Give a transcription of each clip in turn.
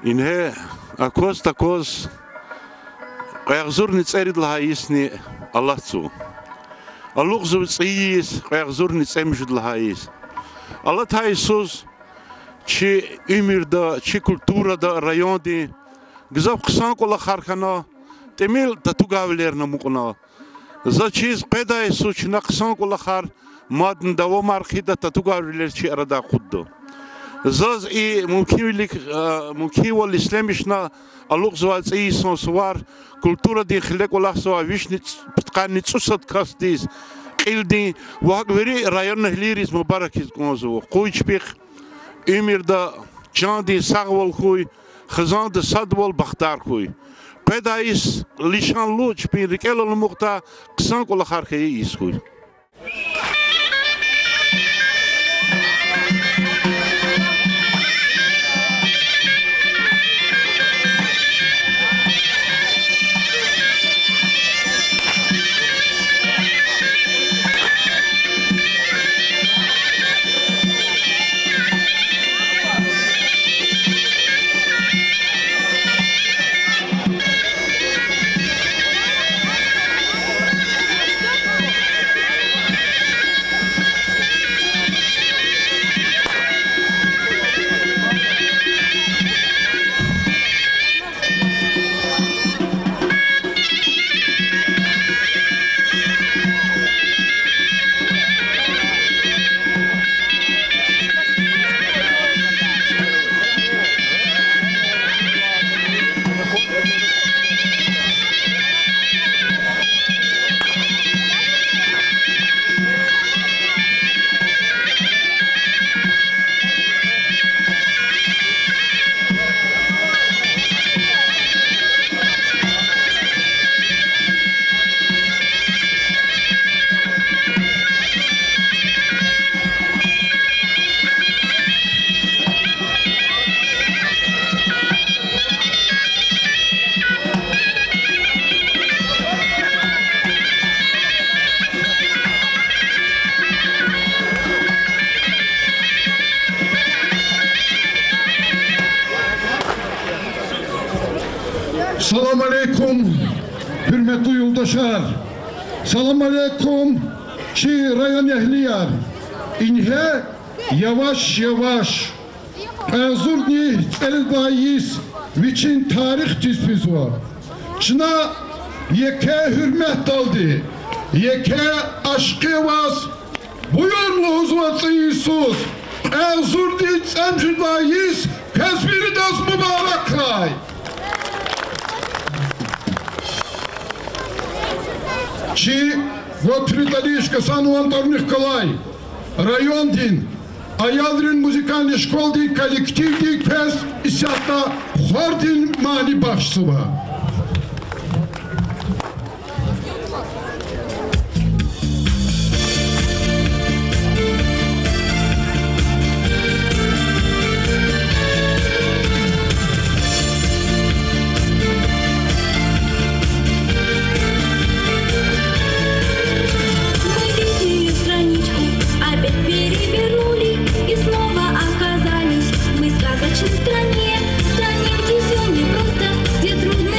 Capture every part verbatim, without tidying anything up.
Ингье акваз-такваз кьве агъзурни цӀерид лагьай йисни алатзава. Алукьзава цӀийи йис кьве агъзурни цӀемуьжуьд лагьай йис. Алатай йисуз чи уьмуьрда, чи культурада, райондин гзаф хъсан кӀвалахар хьана, тӀимил татугайвилерни амукьна. Заз чиз, къведай йисуз чна хъсан кӀвалахар мадни давамар хъийида, татугайвилер чи арадай акъудда. Заз и мумкинвилик, а, мумкинвал ишлемишна, алукьзавай цӀийи йисан сувар культурадин хиле кӀвалахзавай вишни цӀ-, пудкъанни цӀусад касдиз, кьилдин ва гьакӀ вири районэгьлийриз мубаракиз кӀанзава. Къуй чпихъ уьмуьрда, чандин сагъвал хьуй, хизанда садвал, бахтар хьуй. Къведай йис лишанлу чпин рикӀелай амукьдай хъсан кӀвалахар хьайи йис хьуй. Салам алейкум, гьуьрметлу юлдашар! Салам алейкум, чи районэгьлияр! Ингье яваш-яваш кьве агъзурни цӀерид лагьай йис вичин тарихдиз физва. Чна еке гьуьрметдалди, еке ашкъи аваз буюр лугьузва цӀийи йисуз, кьве агъзурни цӀемуьжуьд лагьай йис квез виридаз мубаракрай! Чи Готфрид Алиевич Гасанован тӀварунихъ галай райондин аялрин музыкальный школадин коллективди квез исятда хордин мани бахшзава. Мы дикую страничку опять перевернули и снова оказались мы в сказочной стране, стране, где всё непросто, где трудно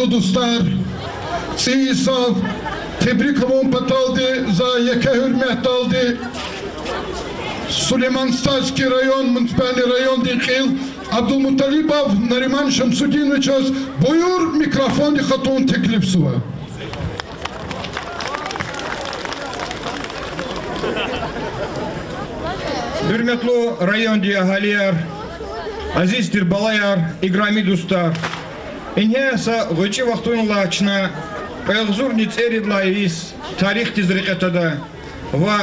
Дустар, цӀийи йисан тебрик авун паталди за еке гьуьрметдалди Сулейман-Стальский район, муниципальный райондин кьил Абдулмуталибов Нариман Шамсудиновичаз буюр микрофондихъ гатун теклифзава. Гьуьрметлу райондин агьалияр, азиз тир балаяр, играми дустар! Ингье са гъвечӀи вахтуналди чна кьве агъзурни цӀерид лагьай йис тарихдиз рекье твада ва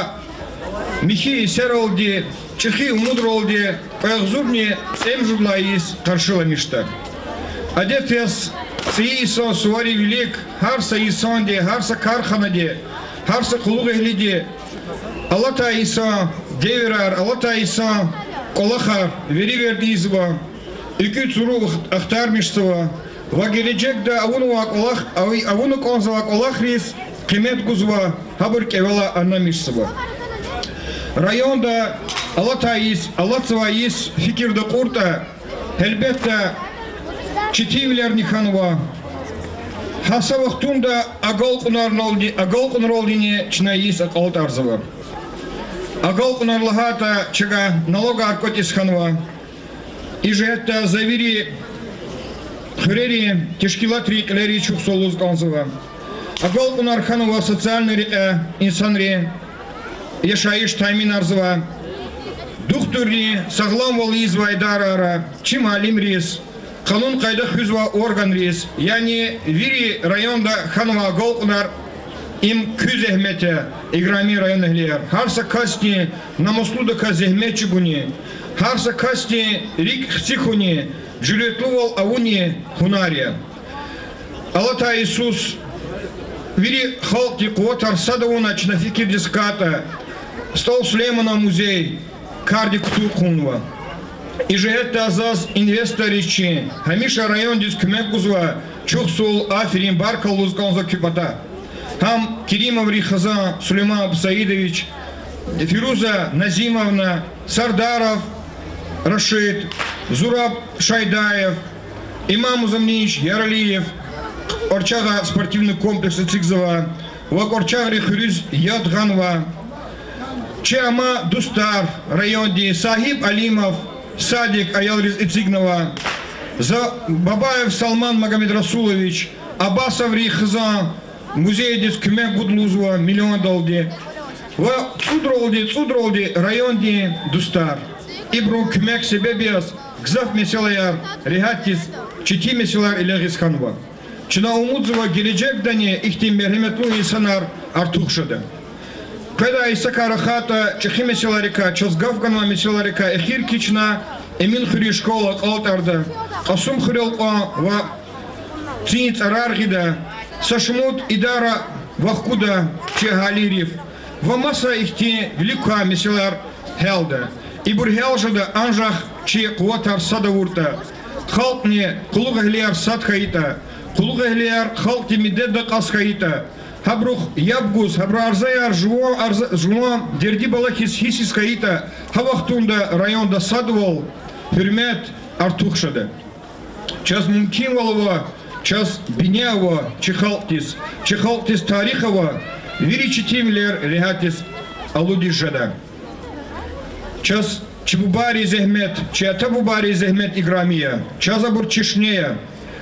михьи йисералди, чӀехи умудралди кьве агъзурни цӀемуьжуьд лагьай йис къаршиламишда. Адет яз, цӀийи йисан суварин вилик гьар са инсанди, гьар са карханади, гьар са къуллугъвилиди алатай йисан девирар, алатай йисан кӀвалахар веревирд ийизва, экуь цуру ахтармишзава ва гележегда авунвай кӀвалах, ав-, авуна кӀанзавай кӀвалахриз къимет гузва, гьабур кӀевелай аннамишзава. Районда алатай йис, алатзавай йис фикирда кьуртӀа, гьелбетда, четинвилерни хьанва. Гьа са вахтунда агалкьунарналди-, агалкьунралдини чна йис акьалтӀарзава. Агалкьунар лагьайтӀа, чавай налогар кӀватӀиз хьанва. И жигьетдай за вири хуьрерин тешкилатрин кьилериз чухсагъул лугьуз кӀанзава. Агалкьунар хьанва социальный рекьяй, инсанрин яшайиш таъминарзава. Духтурри, сагъламвал ийизвай идарайра, чи муаллимриз, къанун-къайда хуьзвай органриз, яни вири районда хьанвай агалкьунар, им куь зегьмет я, играми районэгьлияр. Гьар са касдин намуслудаказ зегьмет чӀугуни, гьар са касдин рикӀ хци хьуни, жуьретлувал авуни гьунар я. Алатай йисуз вири халкьдин къуватар сад авуна чна фикирдиз хкайтӀа, СтӀал Сулейманан музей кардик кутун кьунва. И жигьетдай заз инвесторриз, чи гьамиша райондиз куьмек гузвай чухсагъул, аферин, баркалла лугьуз кӀанзава куь патай. Гьам Керимоврин хизан Сулейман Абусаидович, Фируза Назимовна, Сардаров Рашид, Зураб Шайдаев, Имам Музаминович Яралиев, Кьварчагъай спортивный комплекс эцигзава ва Кьварчагърин хуьруьз яд гъанва. Чи ама дустар райондин, Сагьиб Алимов Садик аялриз эцигнава. За Бабаев Салман Магомедрасулович, Абасоврин хизан, музейдиз куьмек гуда лугьузва миллиондалди. Ва цӀудралди, цӀудралди райондин дустар. Ибурун куьмек себеб яз гзаф месэлаяр регьятдиз, четин месэлаяр элягъиз хьанва. Чна умудзава, гележегдани ихьтин мергьяматлу инсанар артух жеда. Къведай йисакай рахайтӀа, чӀехи месэлайрикай, чаз гаф ганвай месэлайрикай, эхир хьи чна Эминхуьруьн школа акьалтӀарда, Кьасумхуьрел кьван ва цин цӀарар гъида, са шумуд идара вахкуда чи агьалийрив ва маса ихьтин вилик квай месэлаяр гьялда. Ибур гьял жеда анжах чи къуватар сад авуртӀа, халкьни къуллугъвилияр сад хьайитӀа, къуллугъвилияр халкьдин мидетда кьаз хьайитӀа, гьабурухъ яб гуз, гьабурун арзаяр жуван арза-, жуван дерди-бала хьиз гьиссиз хьайитӀа, гьа вахтунда районда садвал, гьуьрмет артух жеда. Чаз мумкинвал ава, чаз бине ава чи халкьдиз, чи халкьдиз тарих ава, вири четинвилер регьятдиз алудиз жеда. Чаз чи бубайрин зегьмет, чи ата-бубайрин зегьмет играми я, чаз абур чешне я.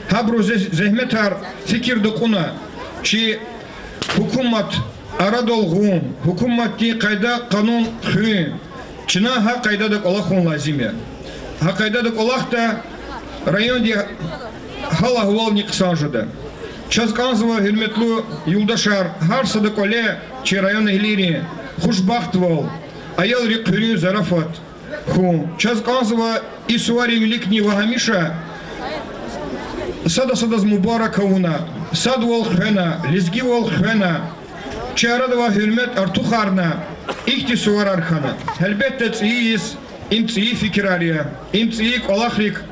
Гьабурун зе-, зегьметар фикирда кьуна, чи гьукумат арадал гъун, гьукуматдин къайда-къанун хуьн, чна гьа къайдада кӀвалахун лазим я. Гьа къайдада кӀвалахда райондин гьал-агьвални хъсан жеда. Чаз кӀанзава, гьуьрметлу юлдашар, гьар сада кӀвале чи районэгьлийрин хушбахтвал, аялрин хуьруьн зарафат хьун. Чаз кӀанзава и суварин виликни ва гьамиша сада-садаз мубарак авуна, садвал хвена, лезгивал хвена, чи арада авай гьуьрмет артухарна, ихьтин суварар хьана. Гьелбетда, цӀийи йис им цӀийи фикирар я, им цӀийи кӀвалахрик,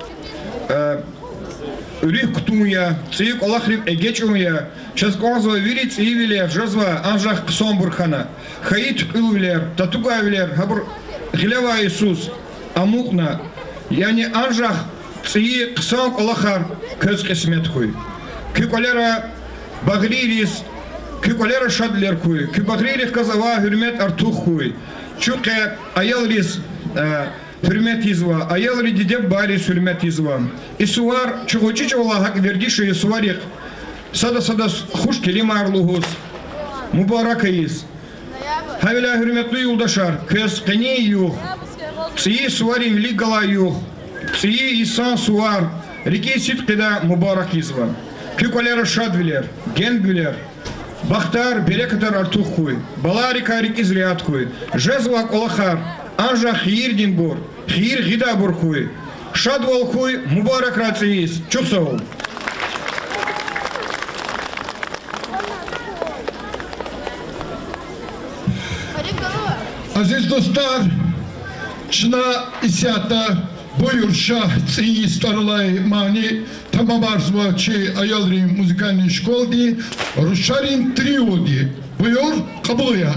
э, руьгь кутун я, цӀийи кӀвалахрив эгечӀун я. Чаз кӀанзава, вири цӀийивилер жезва анжах хъсанбур хьана. Хьайи туькьуьлвилер, татугайвилер, гьабур гъилевай йисуз амукьна, яни анжах цӀийи хъсан кӀвалахар квез кьисмет хьуй. Куь кӀвалера багърийриз, куь кӀвалера шадвилер хьуй, куь багърийрихъ галаз авай гьуьрмет артух хьуй. Чун къе аялриз, э, гьуьрмет ийизва, аялри диде-бубайриз гьуьрмет ийизва. И сувар чун гъвечӀи чӀавалай гьакӀ вердиш я и суварихъ, сада-садаз хуш келимаяр лугьуз, мубарак ийиз. Гьавиляй, гьуьрметлу юлдашар, квез къенин югъ, цӀийи суварин вилик галай югъ, цӀийи йисан сувар рикӀин сидкьидай мубарак ийизва. Куь кӀвалера шадвилер, генгвилер, бахтар, берекатар артух хьуй, баларикай рикӀиз регьят хьуй, жезвай кӀвалахар анжах хийирдинбур, хийир гъидайбур хьуй. Шадвал хьуй, мубаракрай цӀийиз. Чухсагъул. Азиз дустар, чна исятда Буюр, Шагь цӀийи йис тӀвар алай мани тамамарзава чи аялрин музыкальный школадин рушарин триоди. Буюр, кьабул ая.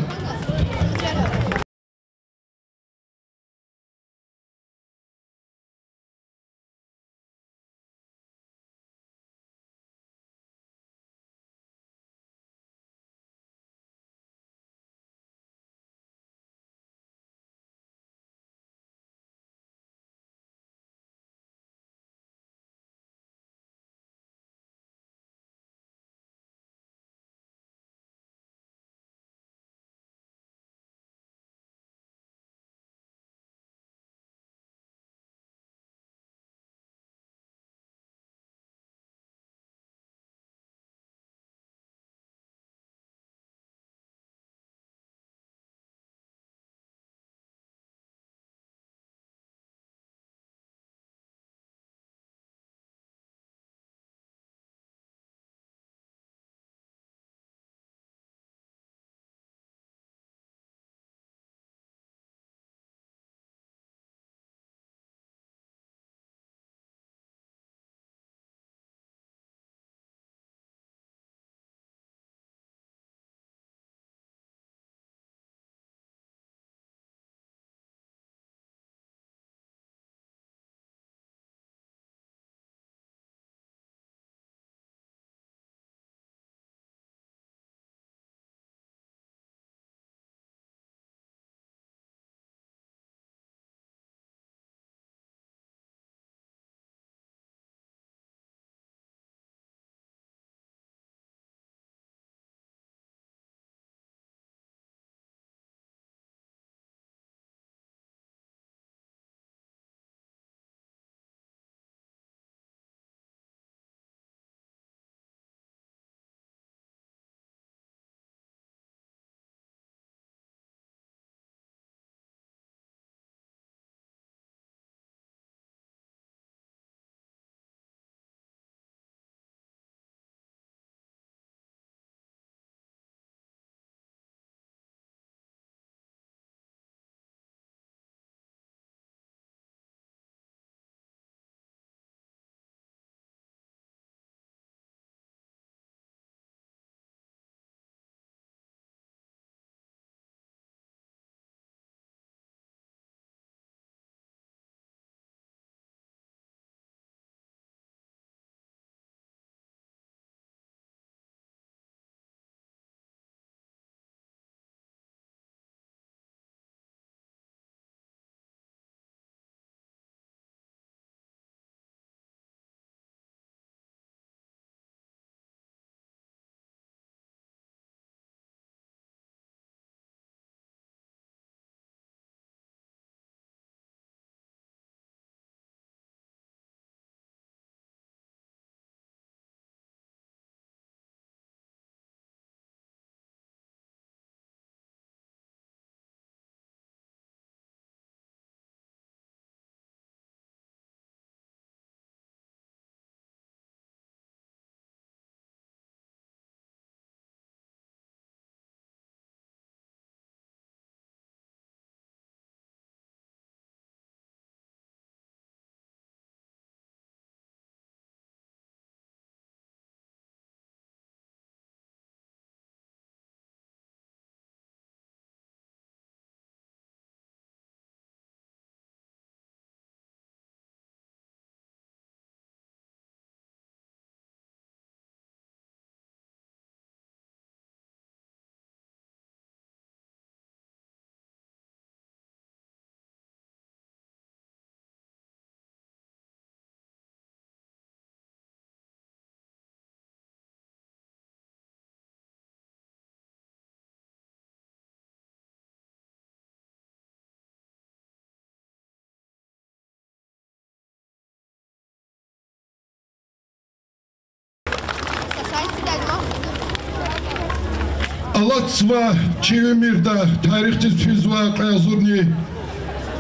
Алатзава чи уьмуьрда, тарихдиз физвай кьве агъзурни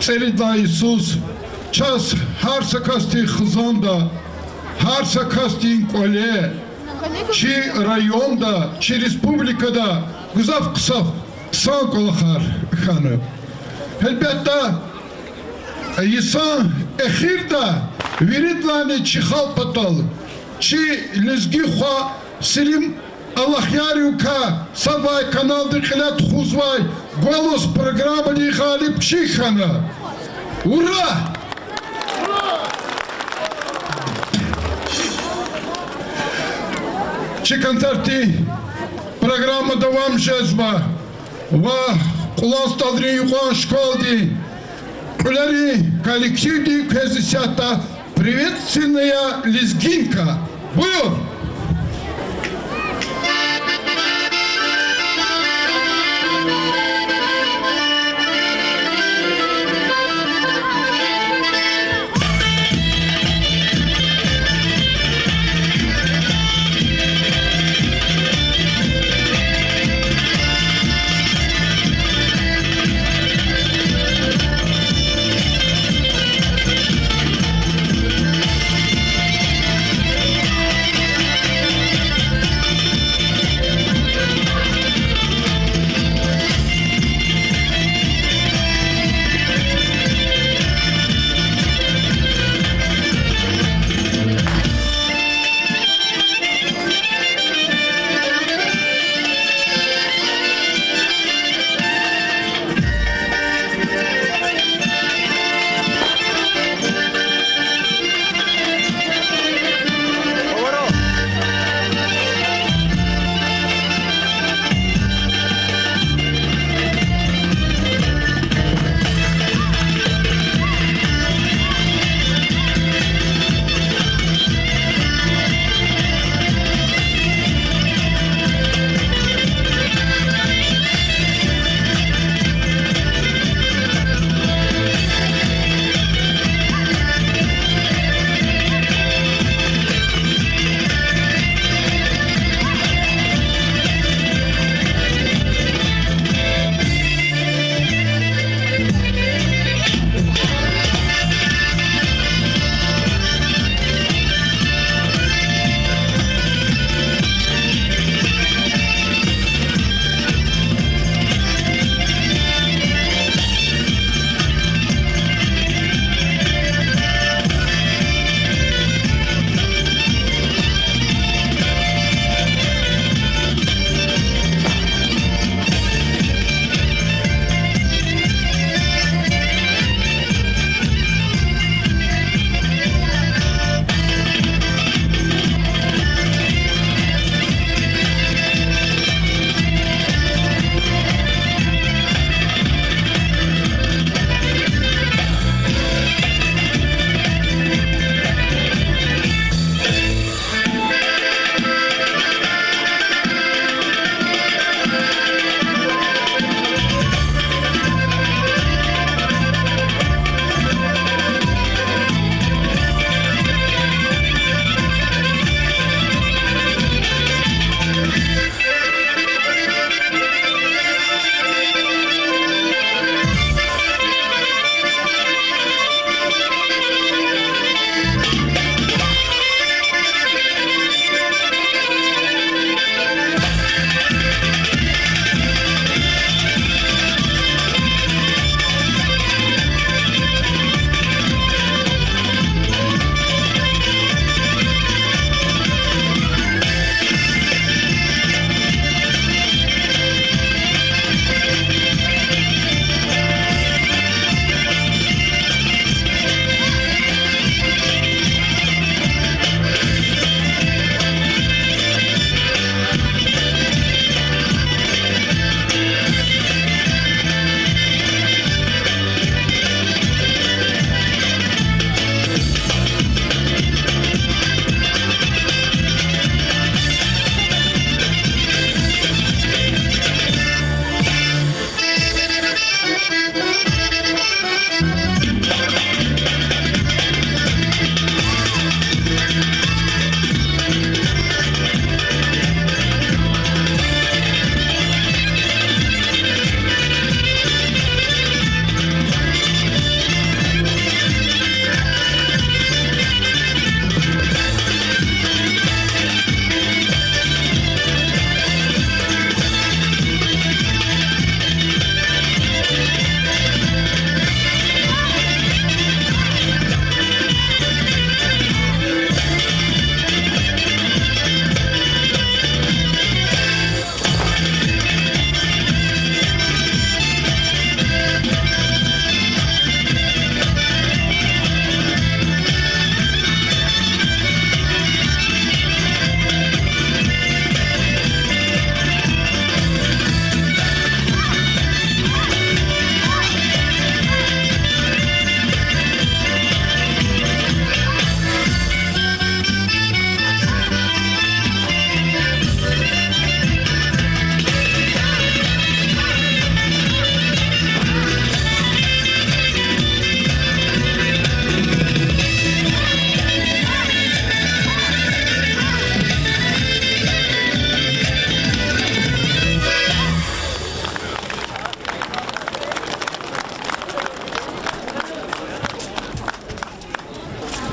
цӀерид лагьай йисуз, чаз гьар са касдин хизанда, гьар са касдин кӀвале, чи районда, чи республикада гзаф хъсан, хъсан кӀвалахар хьана. Гьелбетда, йисан эхирда виридалайни чи халкь патал, чи лезги хва Селим Аллахьяровикай сад лагьай каналдин кьиле тухузвай Голос программадин гъалибчи хьана. Ура! Чи концертдин программа давам жезва ва Кьулан СтӀалрин юкьван школадин кьуьлерин коллективди квез исятда приветственная лезгинка. Буюр!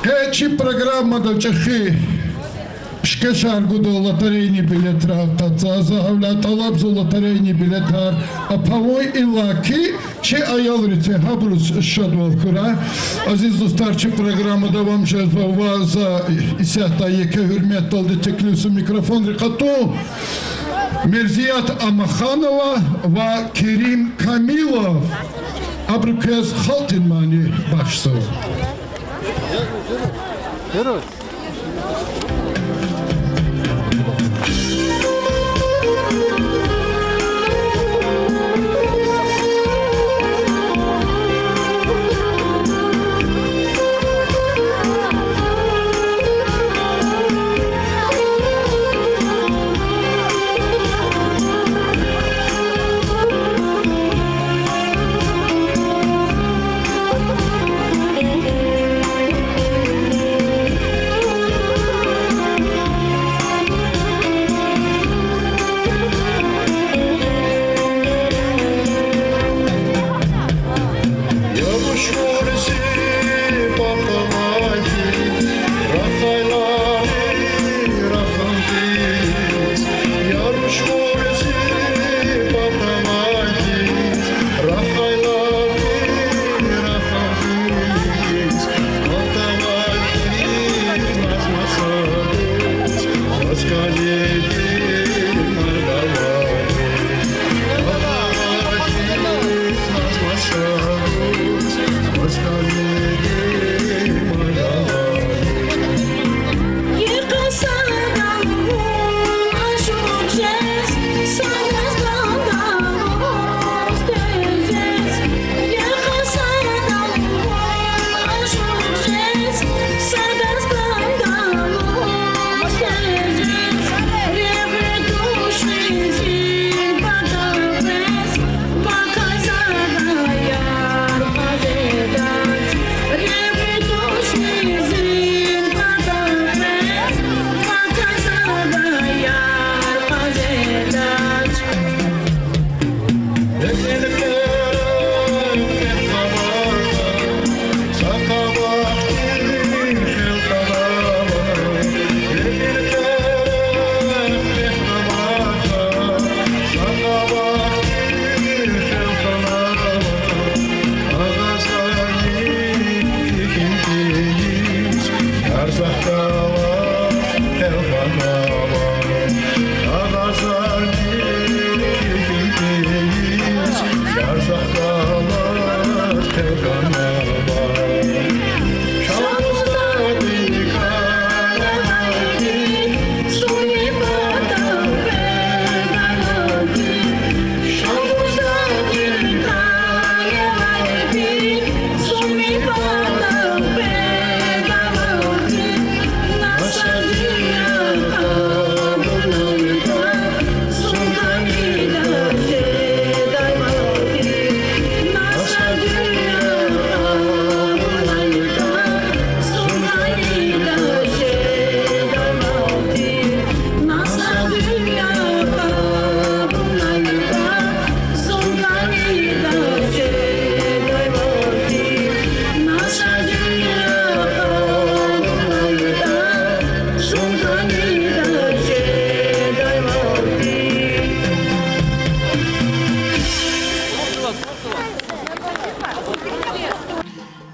Къе чи программада чӀехи пишкешар гуда лотерейный билетра акъатзава, за гьавиляй тӀалабзава лотерейный билетар павун, иллаки чи аялриз, гьабуруз шадвал хьурай. Азиз дустар, чи программа давам жезва ва за исятда еке гьуьрметдалди теклифзава микрофон рекъатун Мерзият Амаханова ва Керим Камилов. Абуру квез халкьдин мани бахшзава.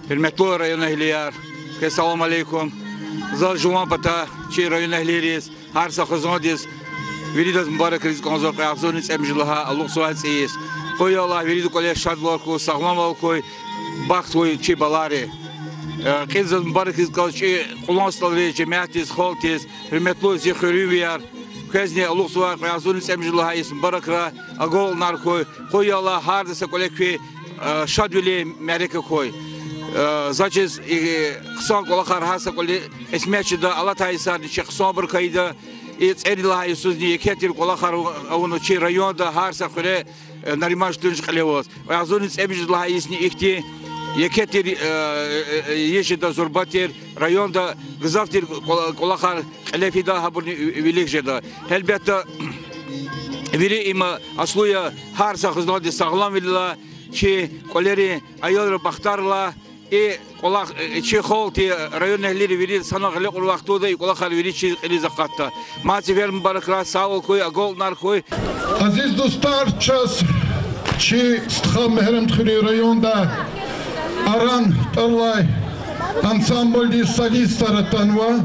Гьуьрметлу районэгьлияр, квез салам алейкум. Заз жуван патай чи районэгьлийриз, гьар са хизандиз виридаз мубаракраз кӀанзава кьве агъзурни цӀемуьжуьд лагьай алукьзавай цӀийиз. Къуй Аллагь виридан кӀвале шадвал хьуй, сагъламвал хьуй, бахт хьуй чи балайри. Э, кьил заз мубаракраз кӀанз чи къулан стӀалриз, жемятдиз, халкьдиз, гьуьрметлу зи хуьруьнвияр, квезни алукьзавай кьве агъзурни цӀемуьжуьд лагьай йис мубаракрай, агалкьунар хьуй. Къуй Аллагь, гьарда са кӀвале куь, э, шадвилин мярекат хьуй. Э, заз чиз, э, хъсан кӀвалахар гьар са кӀвале кьисмет жеда, алатай йисарни чи хъсанбур хьайида. И цӀерид лагьай йисузни еке тир кӀвалахар авуна чи районда, гьар са хуьре, э, Нариман Штуьнжи кьиле аваз. Кьве агъзурни цӀемуьжуьд лагьай йисни ихьтин еке тир, э, э, э, йис жеда, зурба тир, районда гзаф тир кӀвала-, кӀвалахар кьиле фида, гьабурни ви-, вилик жеда. Гьелбетда, вири им аслу я, гьар са хизандиз сагъламвилелай, чи кӀвалерин аялри бахтарилай, И кӀвалах, э, чи халкьди, районэгьлийри вири санал гъиле кьур вахтунда и кӀвалахар вири чи кьилиз акъатда. Мад сефер мубаракрай, сагъвал хьуй, агалкьунар хьуй. Азиз дустар, чаз чи стха Мегьарамдхуьруьн районда Аран тӀвар алай ансамблдин солистар атанва.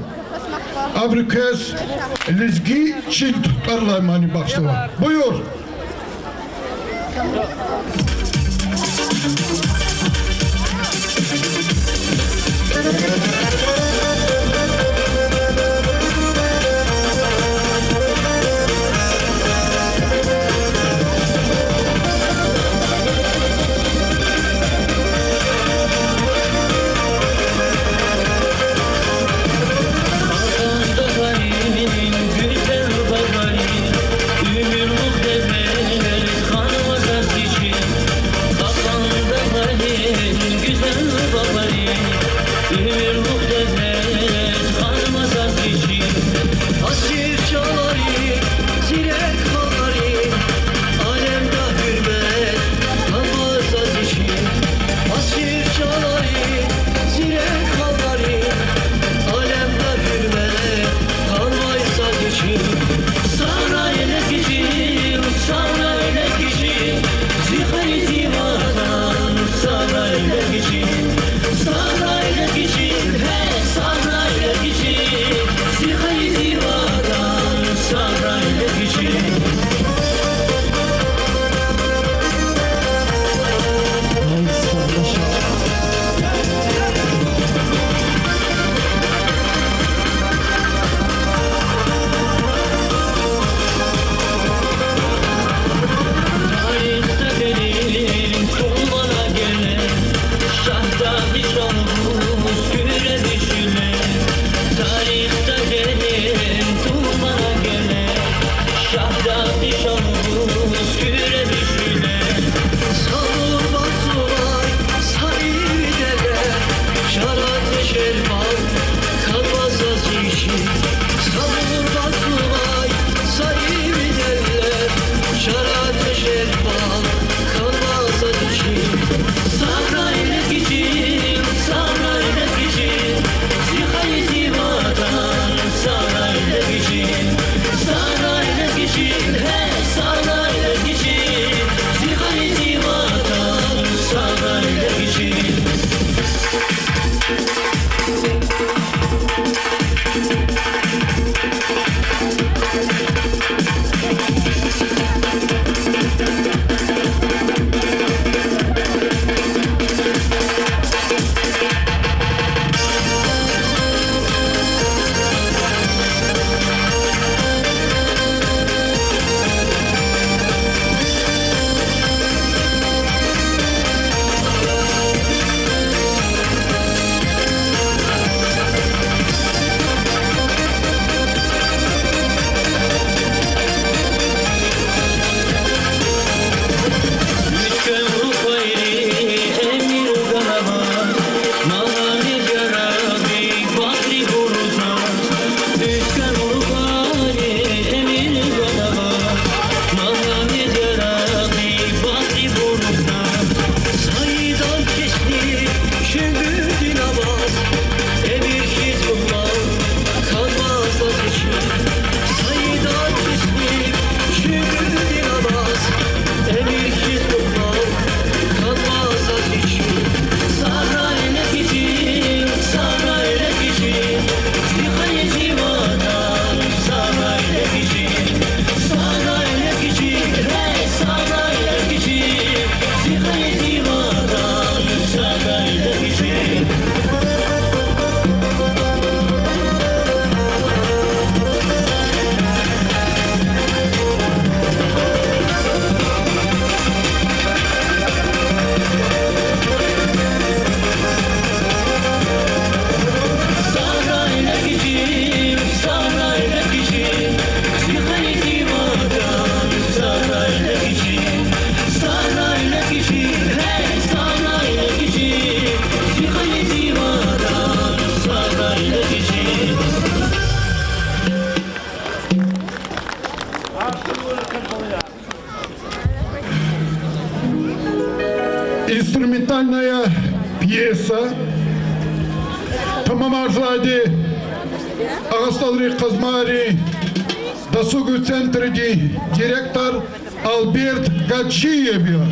Абуру квез Лезги чил тӀвар алай мани бахшзава. Буюр! Инструментальная Пьеса тамамарзавайди Агъа СтӀалрин Къазмайрин досуговый центрдин директор Альберт Гаджиев я.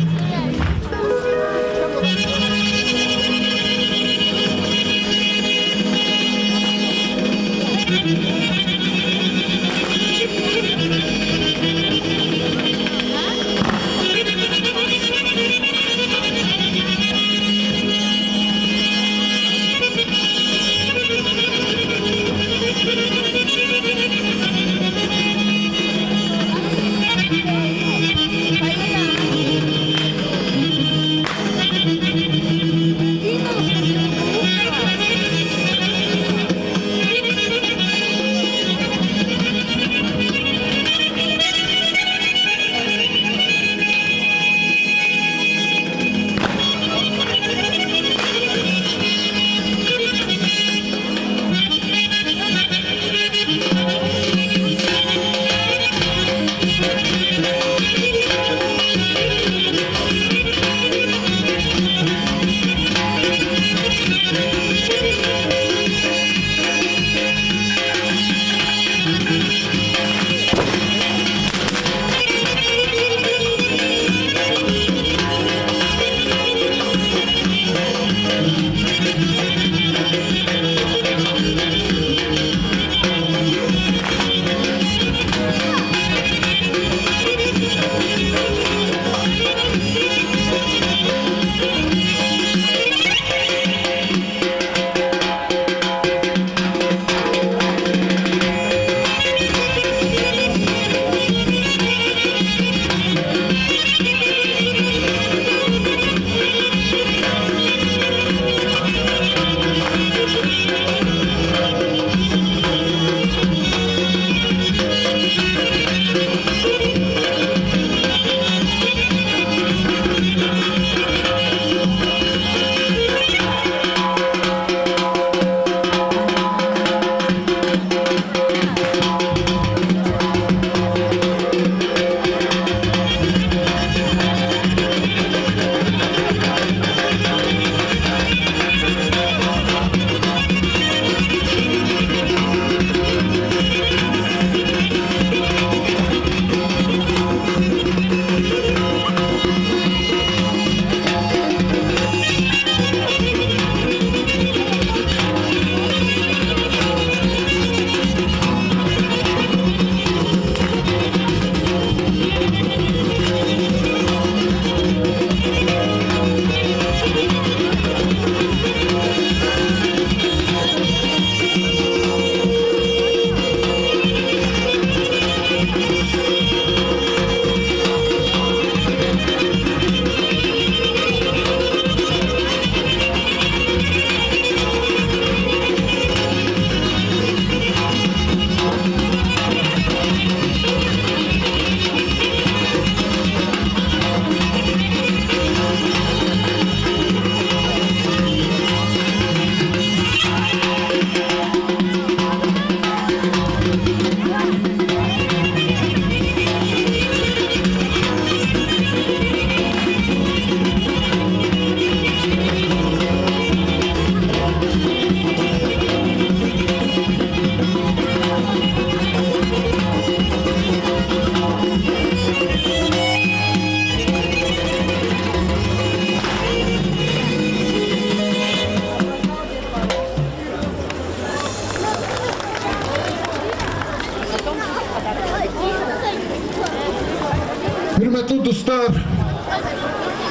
Гьуьрметлу дустар,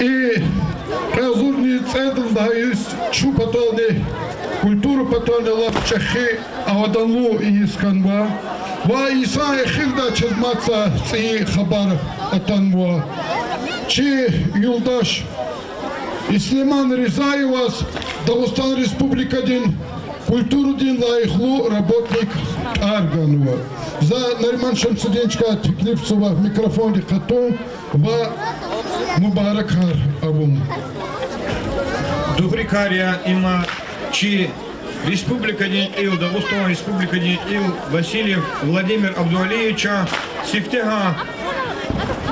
и кьве агъзурни цӀерид лагьай йис чун патални, культура патални лап чӀехи аваданлу йис хьанва ва инсан эхирдай чаз мад са цӀийи хабар атанва. Чи юлдаш Ислиман Ризаеваз Дагъустан Республикадин культурадин лайихлу работник тӀвар ганва. За Нариман Шамсудиновичаз теклифзава микрофонди къатун ва мубаракар авун. Дугъри кар я, има чи республикадин кьил, Дагъустан Республикадин кьил Васильев Владимир Абдуалиевича сифтегьан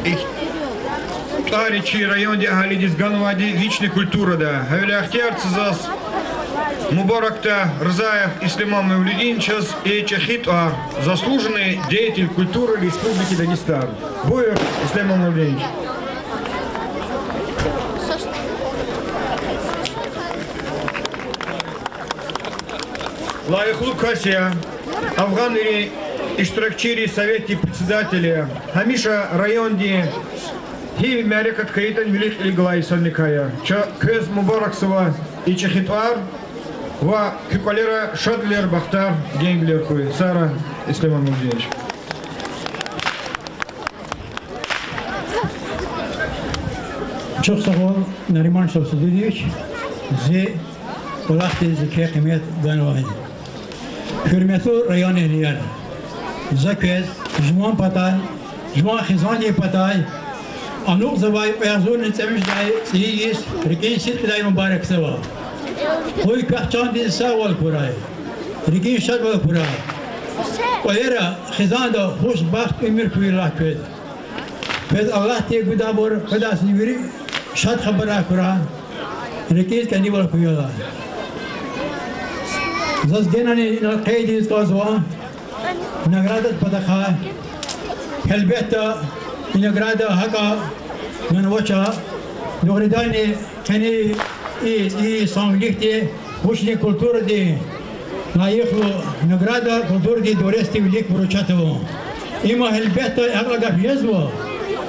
ик- ТӀвар я чи райондин агьалидиз ганвайди вични культурада. Гьавиляй ихтияр це заз Мубаракда Рзаев Ислема Мавлудиновичаз и чӀехи тӀвар, заслуженный деятель культуры Республики Дагестан. Буюр, Ислема Мавлудинович. Лайихлу кас я, афгъанри, иштиракчийри, советдин председатель я, гьамиша райондин гьи мярекат хьайитӀани вилик кьилив галай инсанрикай я. Ча квез мубаракзава и чӀехи тӀвар ва куь кӀвалера шадвилер, бахтар, генгвилер хьуй. Сагърай, Ислема Мавлудинович. Чухсагъул, Нариман Шамсудинович, зи кӀвалахдиз зи къимет ганвай. Гьуьрметлу районэгьлияр, за квез жуван патай, жуван хизандин патай алукьзавай кьве агъзурни цӀемуьжуьдай цӀийи йис рикӀин сидкьидай мубаракзава. Къуй квехъ чандин сагъвал хьурай, рикӀин шадвал хьурай. КӀвалера, хизанда хуш, бахт, уьмуьр хьуй Аллагь квез. Квез Аллагьди гудайбур къведалди вири шад хабарар хьурай, рикӀиз кӀанивал хьуй Аллагь. Заз генани инал къейд ийиз кӀанзава наградадин патахъай. Гьелбетда, и награда гьакӀа ганвач. Дугъриданни, къенин и, и савинлихъди вучни культурадин лайихлу награда культурадин дворецди вилик вручать авун. Има, гьелбетда, гьакӀ гаф жезва,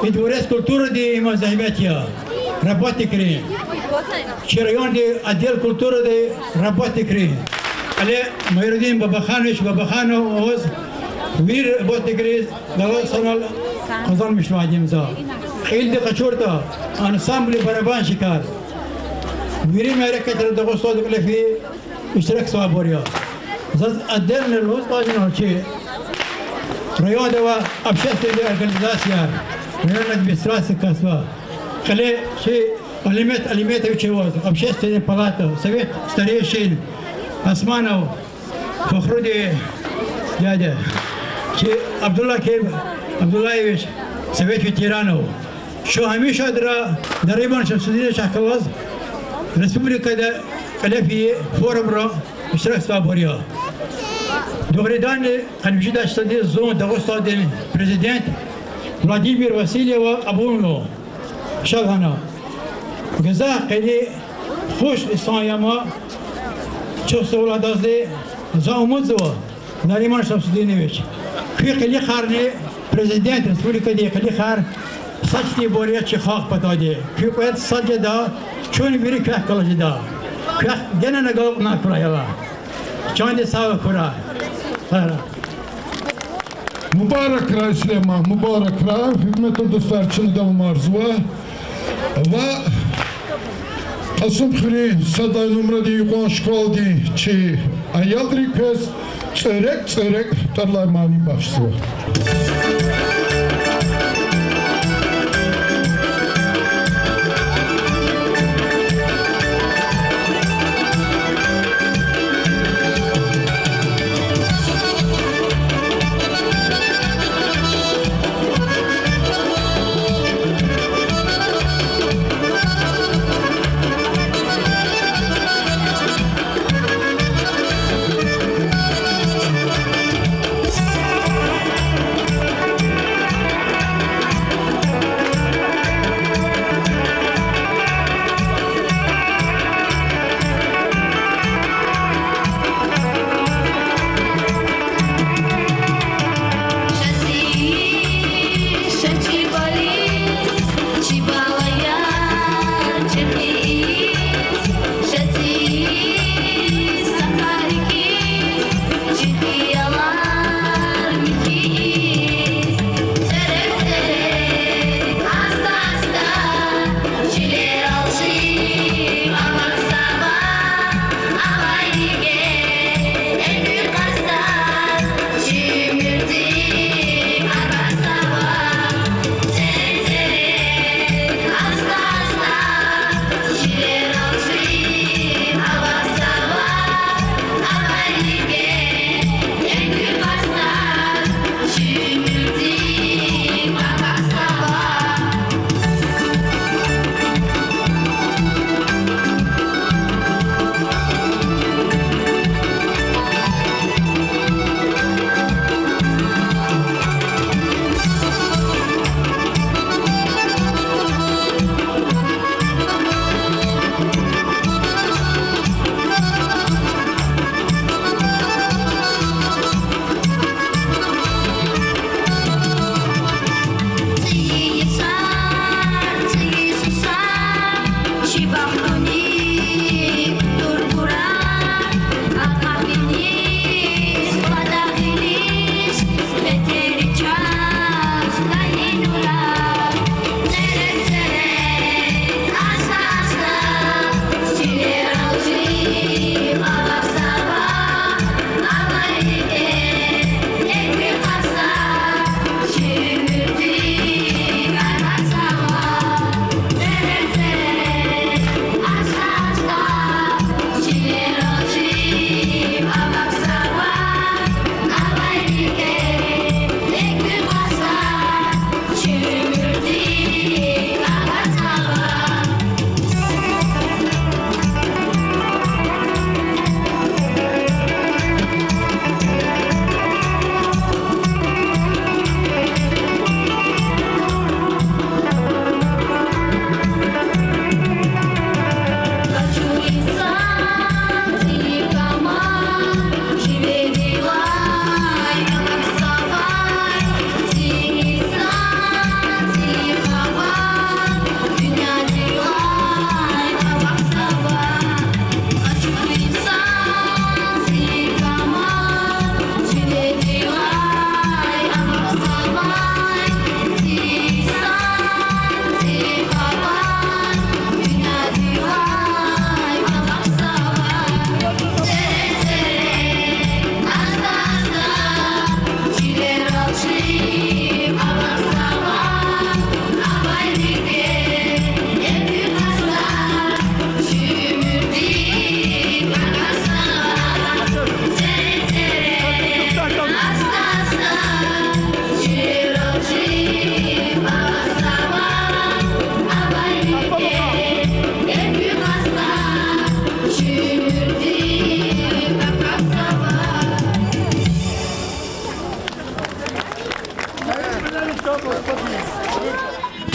и дворец культурадин има зегьмет я, работникрин, чи райондин отдел культурадин работникрин, кьиле Майрудин Бабаханович Бабаханов аваз, вири работникриз галаз санал къазанмишнавайди я им за. Кьилди къачуртӀа, ансамбли барабанщикар, вири мярекатра Дагъустанда кьиле фейи иштиракзавайбур я. Заз отдельно лугьуз кӀанзава чи районда авай общественный организацияр, районный администрация касди, кьиле чи Алимет Алиметович аваз, общественная палата, совет старейшин, Османов Фахрудин дядя, чи Абдуллаким Абдуллаевич, совет ветеранов. Чун гьамиша адра Нариман Шамсудиновичахъ галаз республикада кьиле фейи форумра иштиракзавайбур я. Дугъриданни, къанни вижедайвал зун Дагъустандин президент Владимир Васильева кьабулна. Ша лагьана, гзаф къени, хуш инсан я ам, чухсагъул адазни. За умудзава, Нариман Шамсудинович, куь къилихарни, президент республикадин къилихар, са чтибур я чи халкь паталди. Куь кьвед сад жеда, чун вири квехъ галаз жеда. Квехъ генани агалкьунар хьурай Аллагь. Чандин сагъвал хьурай. Мубаракрай, Ислема, мубаракрай, гьуьрметлу дустар, чна давамарзава. Ва Кьасумхуьруьн сад лагьай нумрадин юкьван школадин чи аялри квез цӀерек-цӀерек тӀвар алай мани бахшзава.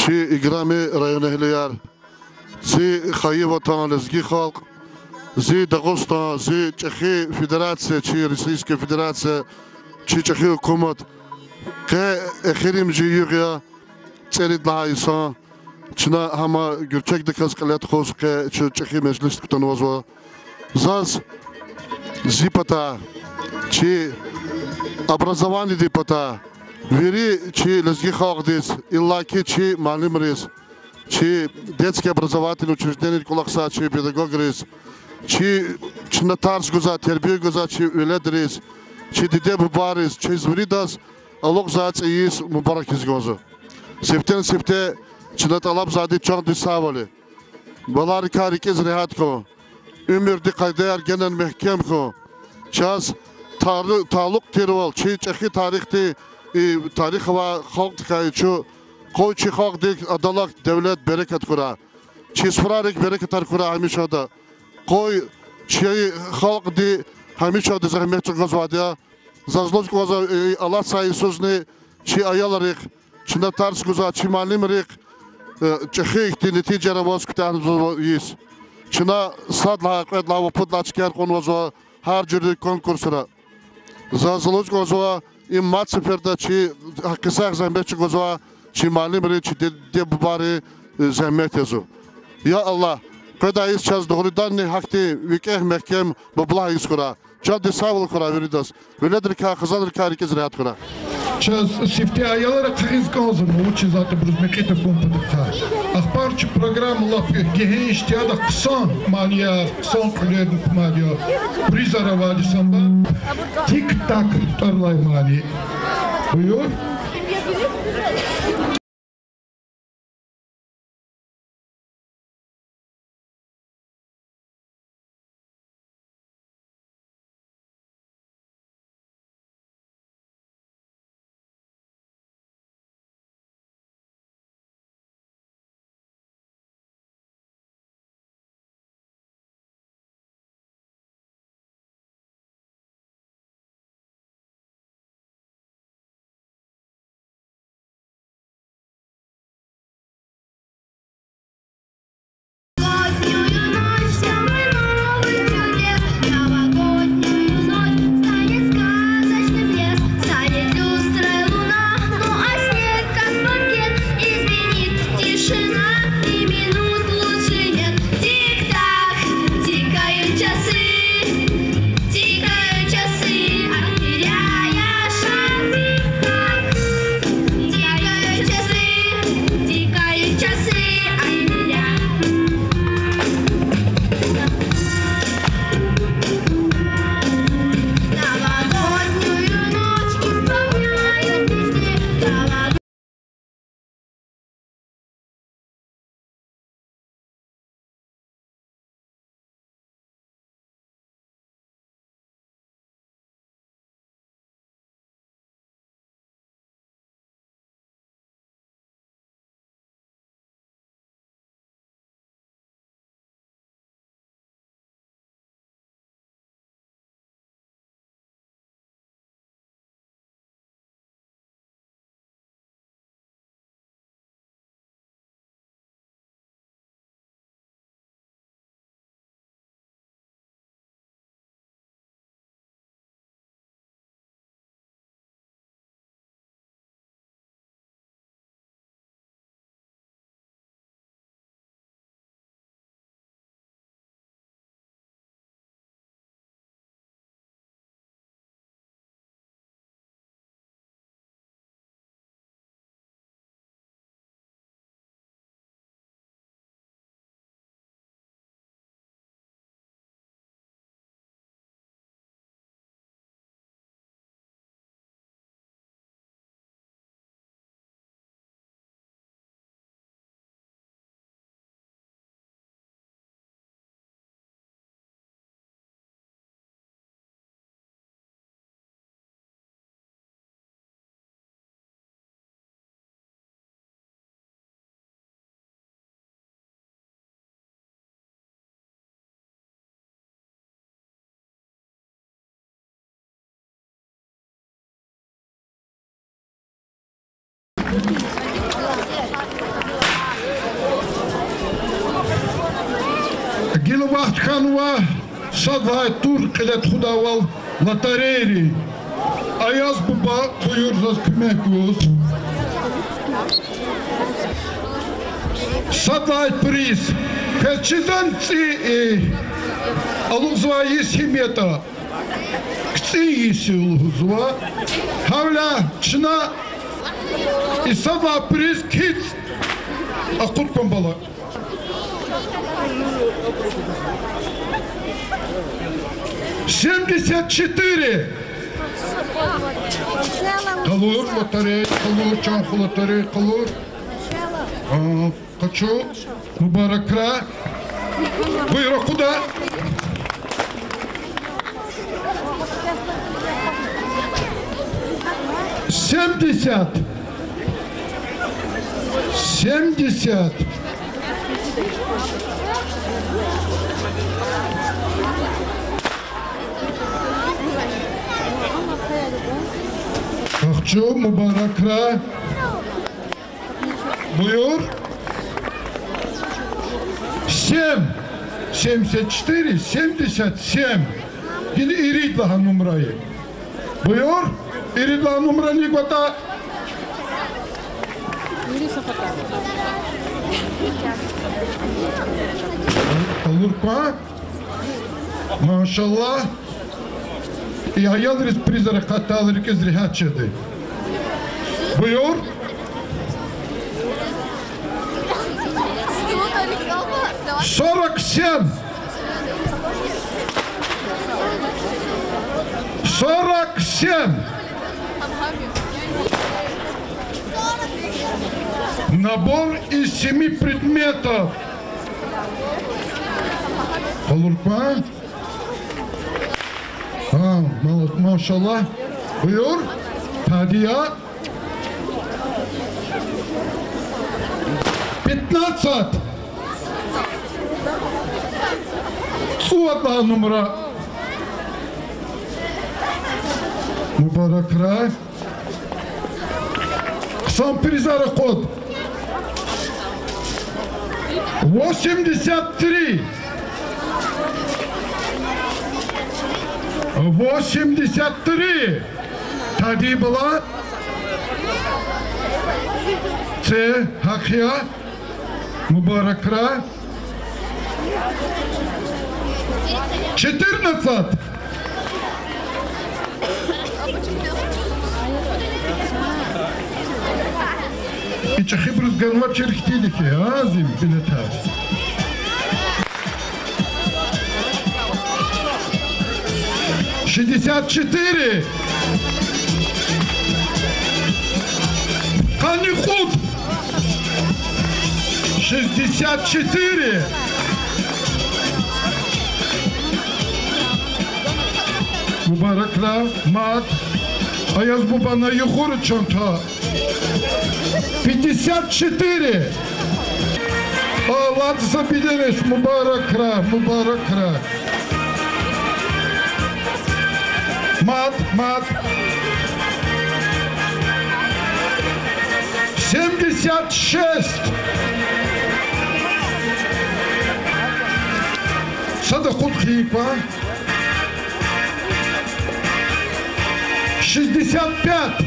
Чи играми районэгьлияр, зи хайи ватан лезги халкь, зи Дагъустан, зи чӀехи федерация, чи Российская Федерация, чи чӀехи гьукумат, къе эхиримжи югъ я, цӀерид лагьай йисан, чна гьама гуьрчегдаказ кьиле тухуз къе чун чӀехи межлис кутунвазва. Заз зи патай, чи образованидин патай, вири чи лезги халкьдиз, иллаки чи муаллимриз, чи детский образовательный учреждениеда кӀвалахзавай чи педагогриз, чи, чна тарс гузвай, тербия гузвай чи веледриз, чи диде-бубайриз, чаз виридаз алукьзавай цӀийи йис мубарак ийиз кӀанзава. Сифтени-сифте чна тӀалабзавайди чандин сагъвал я. Баларикай рикӀиз регьят хьун, уьмуьрдин къайдаяр генани мягькем хьун. Чаз талу-, талукь тирвал чи чӀехи тарихдин, и тарих авай халкьдикай чун, къуй чи халкьдик адалай девлет, берекат хьурай. Чи суфрайрик берекатар хьурай гьамишанда. Къуй чи халкьди гьамишанда зегьмет чӀугвазвайди я. Заз лугьуз кӀанзава, э, алатзавай йисузни чи аялрихъ, чна тарс гузвай чи муаллимрихъ, э, чӀехи ихьтин нетижаяр аваз куьтягьзава йис. Чна сад лагьай, кьвед лагьай ва пуд лагьай чкаяр кьунвазва гьар жуьредин конкурсра. Заз лугьуз кӀанзава, им мад сеферда чи гьакъисагъ зегьмет чӀугвазвай чи муаллимрин, чи диде-бубайрин, э, зегьмет язва. Я Аллагь, къведай йис чаз дугъриданни гьахьтин викӀегь, мягькем, мублагь йис хьурай. Чандин сагъвал хьурай виридаз. Веледрикай, хизанрикай рикӀиз регьят хьурай. Чаз сифте аялар ахъайиз кӀанзава, вучиз лагьайтӀа абуруз мекьи тахьун патахъай. Ахпа чи программа лап гегьенш я, ада хъсан манияр, хъсан кьуьлерни кумар я. Призар авайди санба. Тик-так тӀвар алай мани. Буюр. Хьанва сад лагьай тур кьиле тухудайвал лотерейри. Аяз буба, буюр заз куьмек гуз. Сад лагьай приз. Квез чизвани цӀи, э, алукьзавай йис гьим ятӀа? КцӀин йис я лугьузва. Гьавиляй чна и сад лагьай приз кицӀ акъуд кван, бала. Семьдесят четыре. Къалур, лотерей, къалур, чан хва, лотерей, къалур. А, къачу, мубаракрай. Буюр, акъуда. Семьдесят. Семьдесят. Къачу, мубаракрай. Буюр. Семь. Семьдесят четыре, семьдесят семь. Гила ирид лагьай нумра я. Буюр. Ирид лагьай нумра ни кӀватӀа? Къалур кван. Машаллагь. И аялриз призар акъатайла рикӀиз регьят жеди. Буюр. Сорок семь. Сорок семь. Набор из семи предметов. Къалур кван. А, мал-, машаллагь. Буюр. Тади я. Пятнадцать. ЦӀувад лагьай нумра. Мубаракрай. Хъсан призар акъуд. Восемьдесят три. Восемьдесят три. Тади, бала. Це гьахъ я. Мубаракрай. Четырнадцать. И чӀехибуруз ганвачир хьтинди хьи, азим билетар. Шестьдесят четыре. Къанни кьуд. Шестьдесят четыре. Мубаракрай, мад. Аяз бубана югъур чанта. Пятьдесят четыре. Алад за билерес, мубаракрай, мубаракрай. Мад, мад. Семьдесят шесть. Сада кьуд хьайи кван. Шестьдесят пять.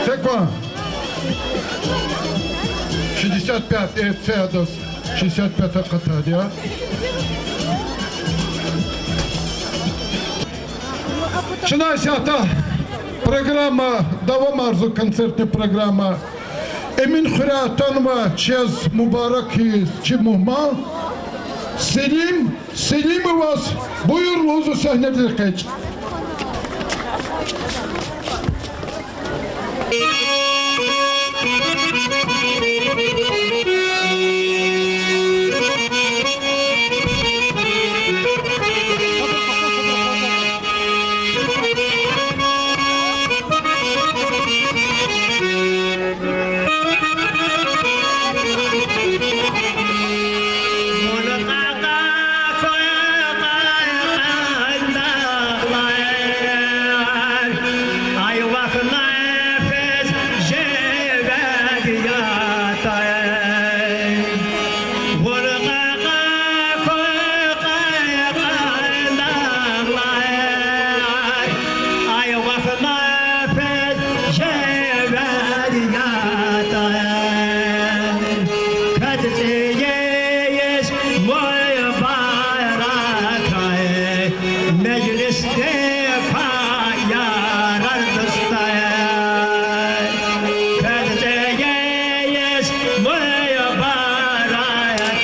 Це кван? Шестьдесят пять, э, це адаз шестьдесят пять акъатайди я. Чна исятда программа давамарзава, концертный программа. Эмин хуьряй атанва чаз мубарак хьиз чи мугьман Селим Селимоваз. Буюр, лугьузва сегьнедиз экъечӀ.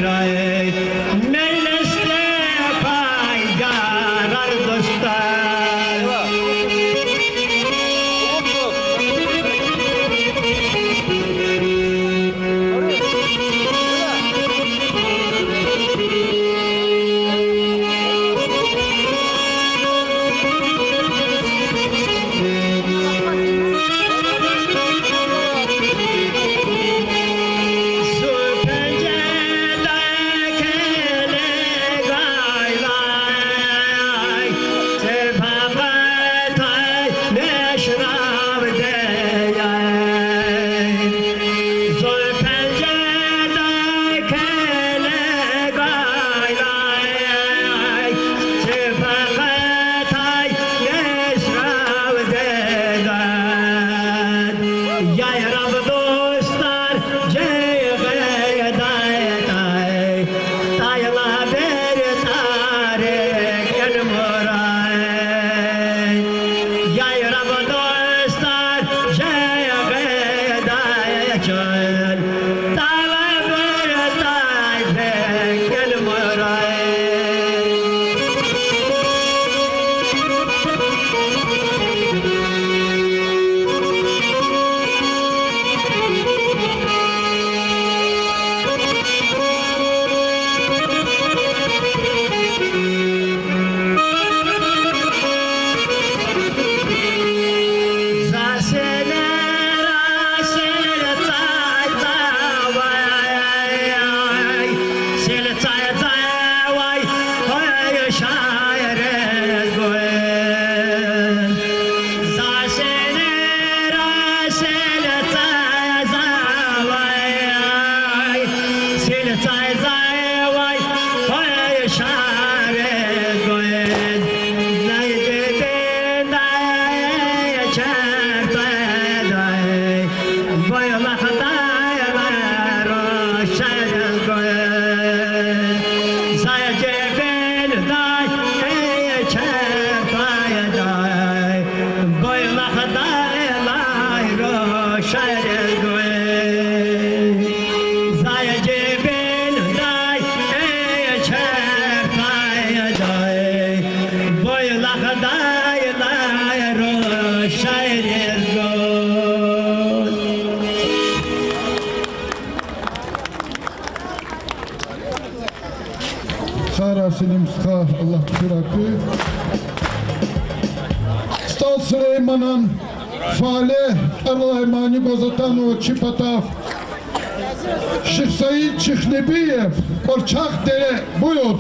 Мелесте пайгарар дустар. Сара Селим стха, Аллагь куьрай куь. СтӀал Сулейманан фале тӀвар алай мани гваз атанва чи патав Шихсаид Чихнебиев, Кьурчагъ Дере. Буюр.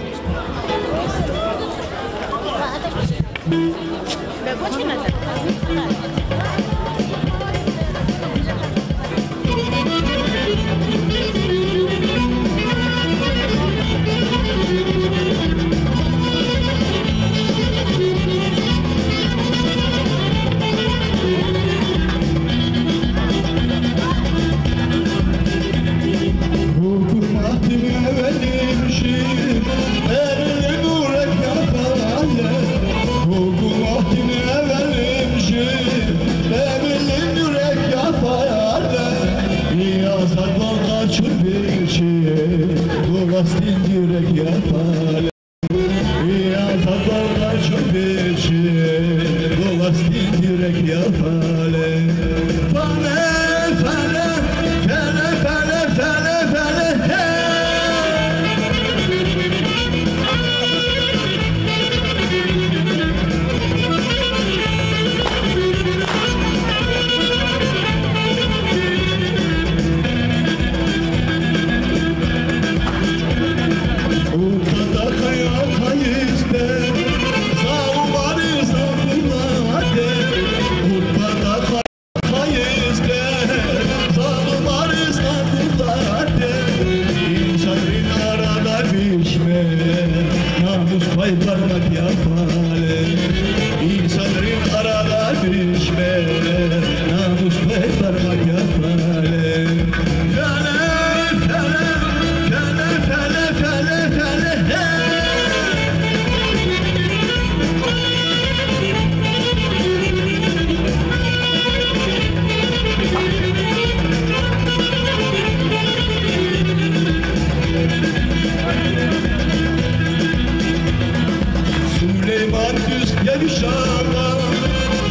Жаван,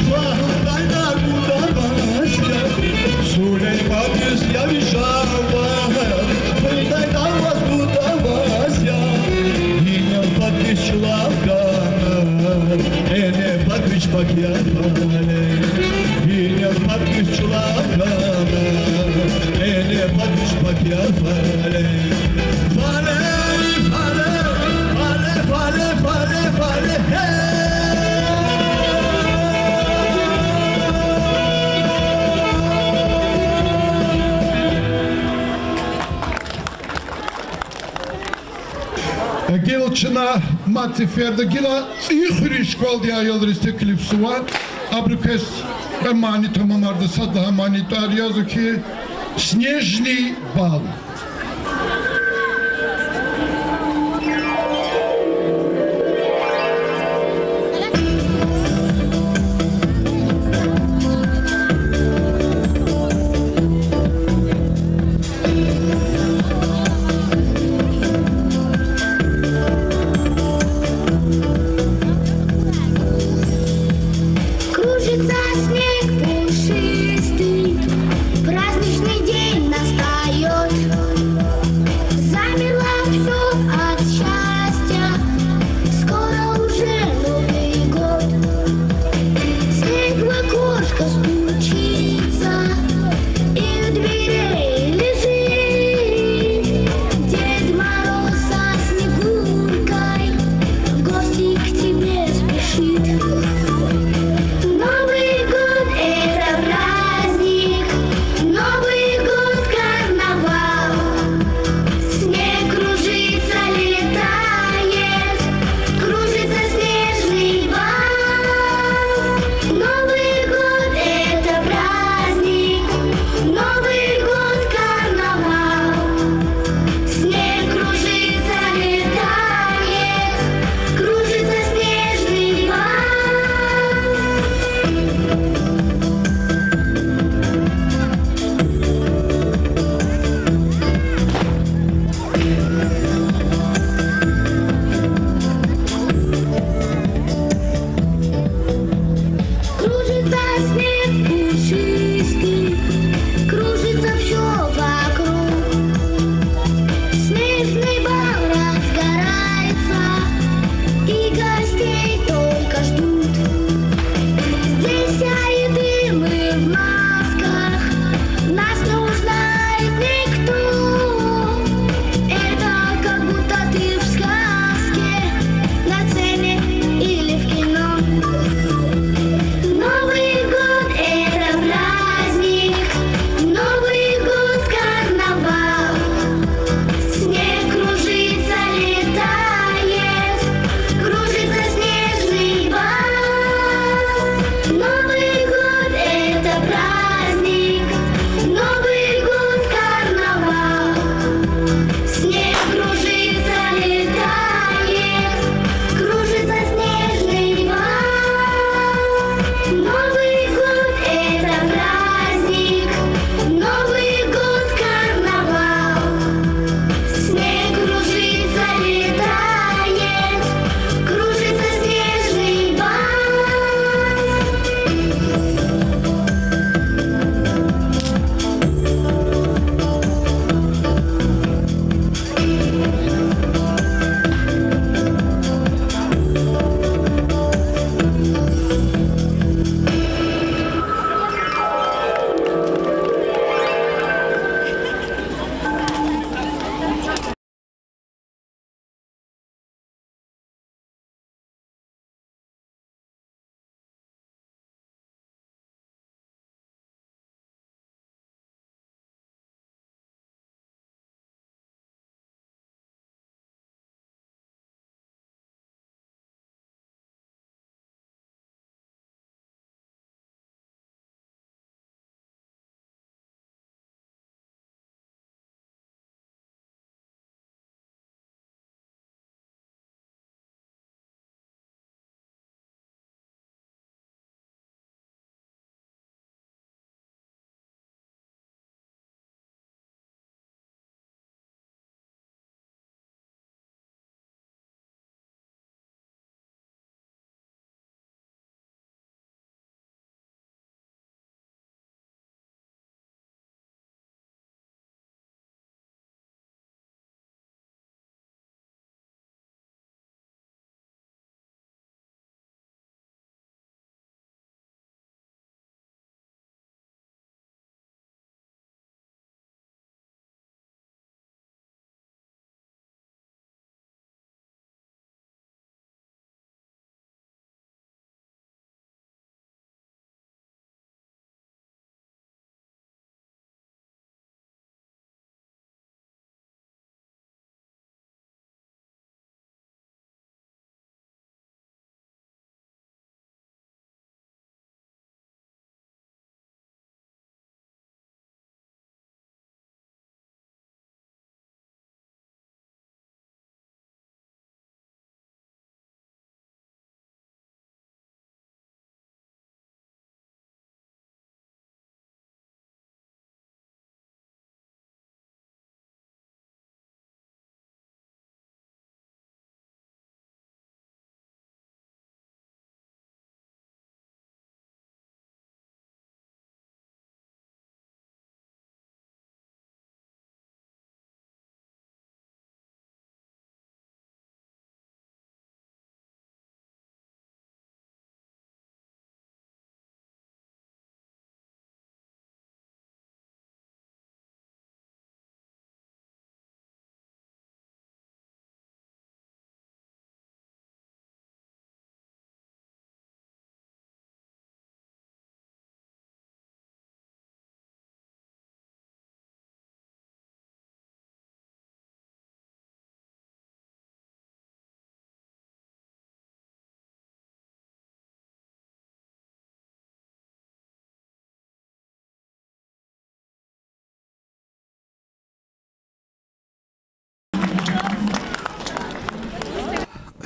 фагьумдайда гудаваз я, Сулеймандиз я ви жаван, фейидайда ваз гудаваз я. Инал пад вич чӀулав хьана, эне пад вич пакияр фале. Инал пад вич чӀулав хьана, эне пад вич пакияр фале. Фале, фале, фале, фале, фале, фале, гьей! Гила чна мад сеферда гила ЦӀийи хуьруьн школадин аялриз теклифзава. Абуру квез кьве мани тамамарда сад лагьай мани тӀвар язава хьи, Снежный бал. Кружится снег пушистый, праздничный день настаёт.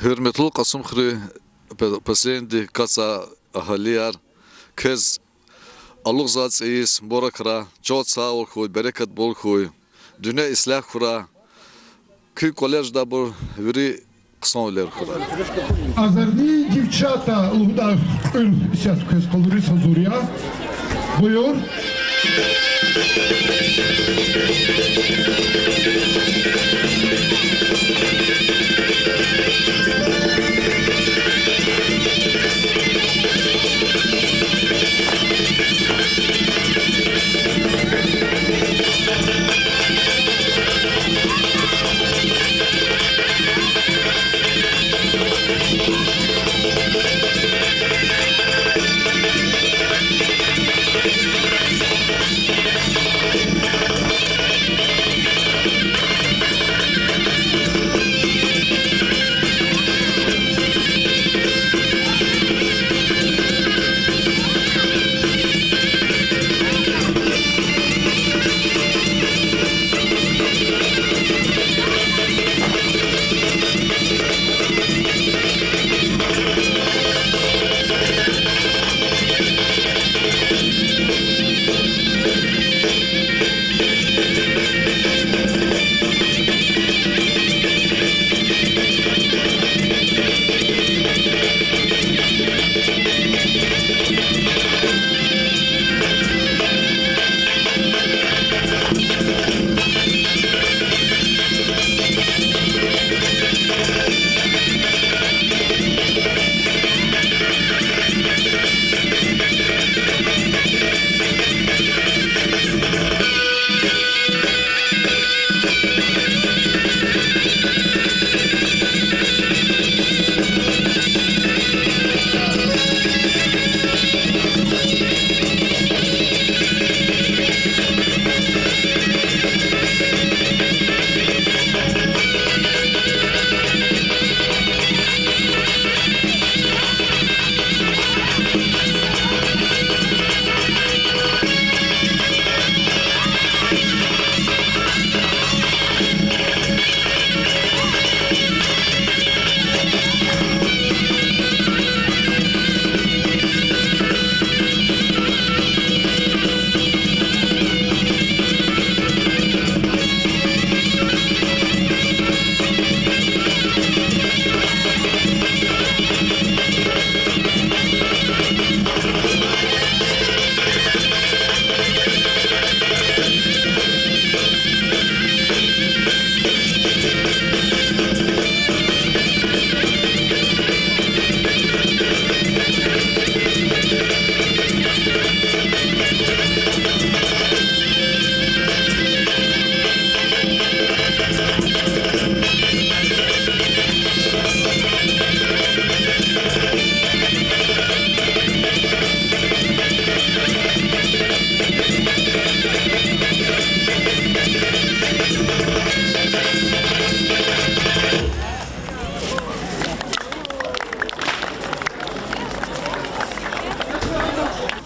Гьуьрметлу Кьасумхуьруьн пе-, пасенди кацай агьалияр, квез алугъзавай цӀийиз мубаракрай, чан сагъвал хьуй, берекат бул хьуй, дуьнья ислягь хьурай, куь кӀвале жедайбур вири хъсанвилер хьурай. Азерни дивчата лугьудай кьуьл исятда квез къалуриз гьазур я. Буюр.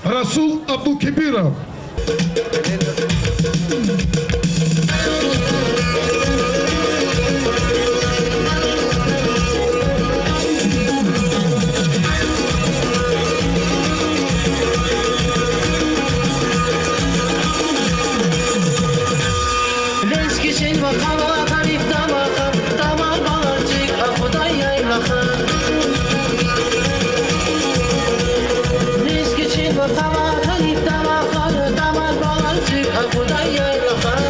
Расул Абдулкебиров. Лезги чил ва къала, тариф дамахар, тамар балар цуьк акъудай яйлахар. Лезги чил ва къала, тариф дамахар, тамар балар цуьк акъудай яйлахар.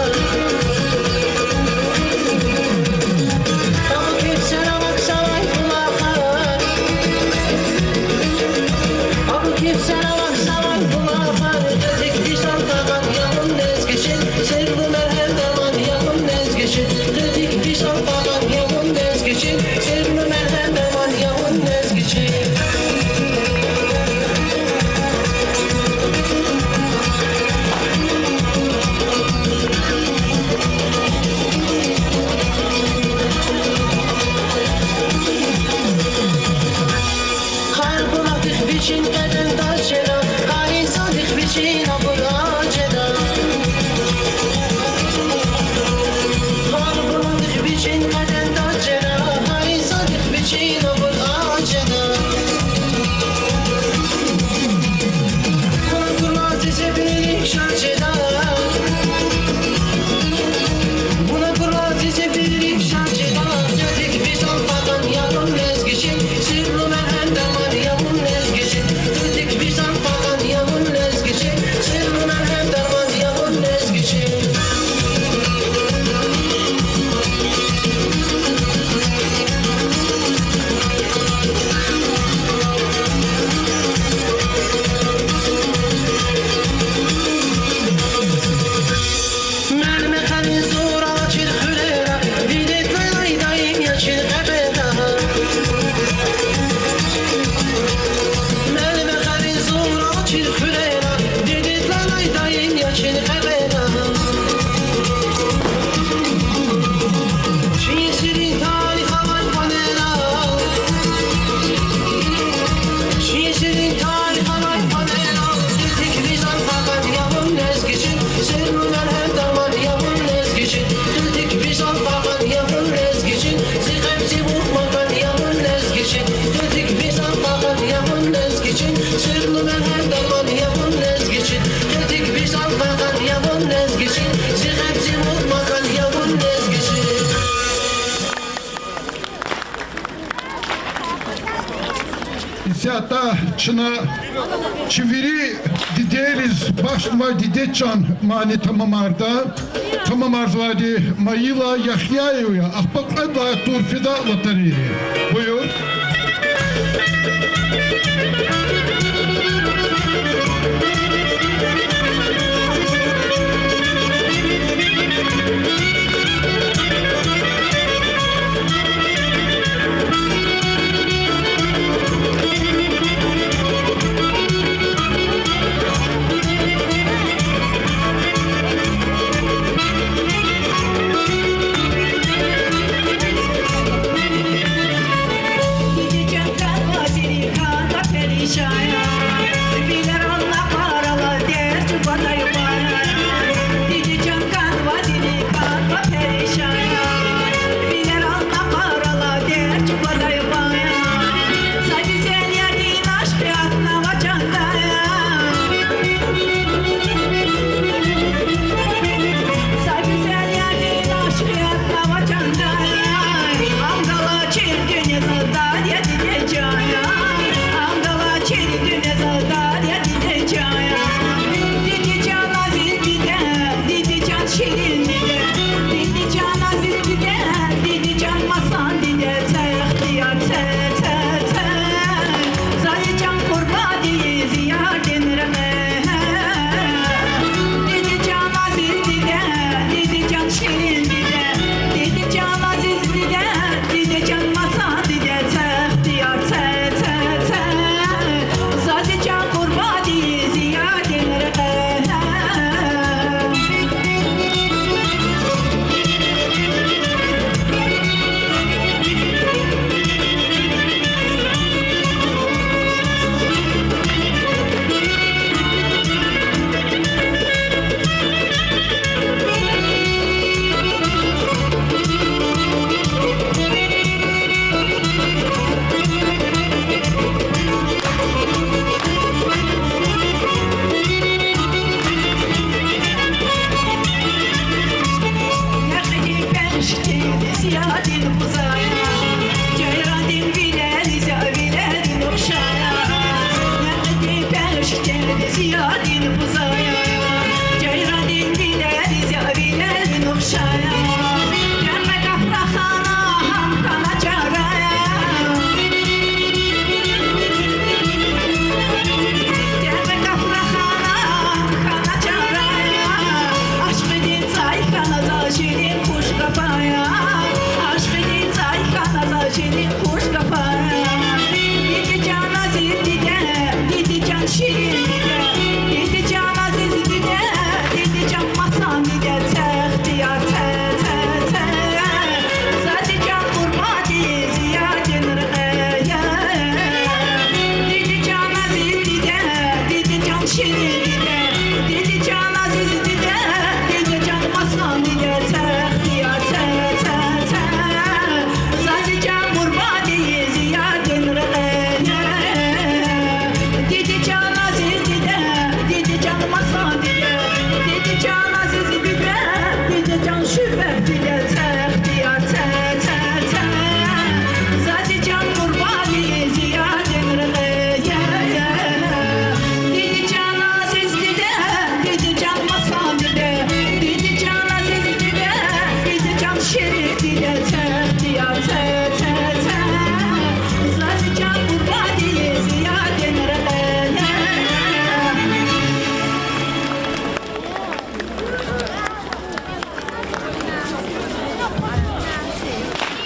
Исятда чна чи вири дидейриз бахшнавай Дидед чан мани тамамарда, тамамарзавайди Майила Яхъяева я, ахпа кьвед лагьай тур фида лотереяди. Буюр.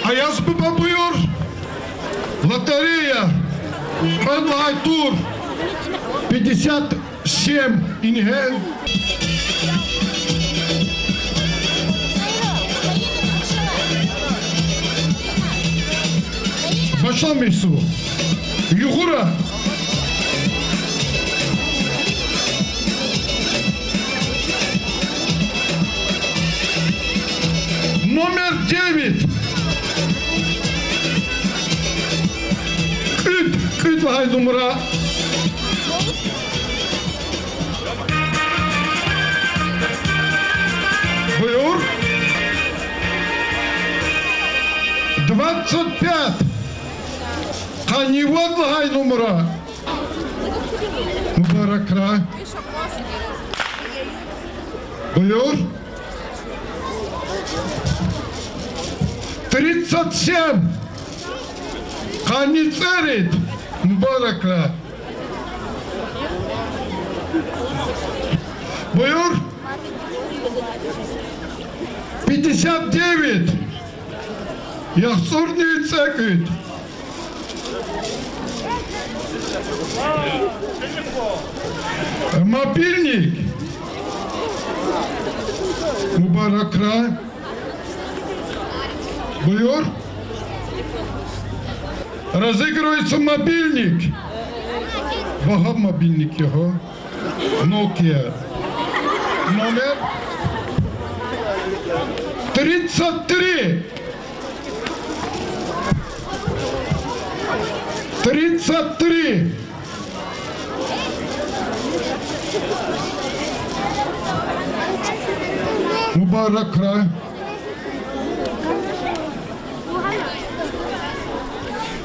Аяз буба, буюр. Лотерея. Кьвед лагьай тур. Пятьдесят семь ингье. Башламишзава. Югъура. Номер девять. Кьуьд, кьуьд лагьай нумра. Буюр. Двадцать пять. Къанни вад лагьай нумра. Мубаракрай. Буюр. Тридцать семь. Къанни цӀерид. Мубаракрай. Буюр. Пятьдесят девять. ЯхцӀурни цӀекӀуьд. Мобильник. Мубаракрай. Буюр. Разыгрывается мобильник. Багьа мобильник я гьа. Nokia. Номер тридцать три. Тридцать три. Мубаракрай.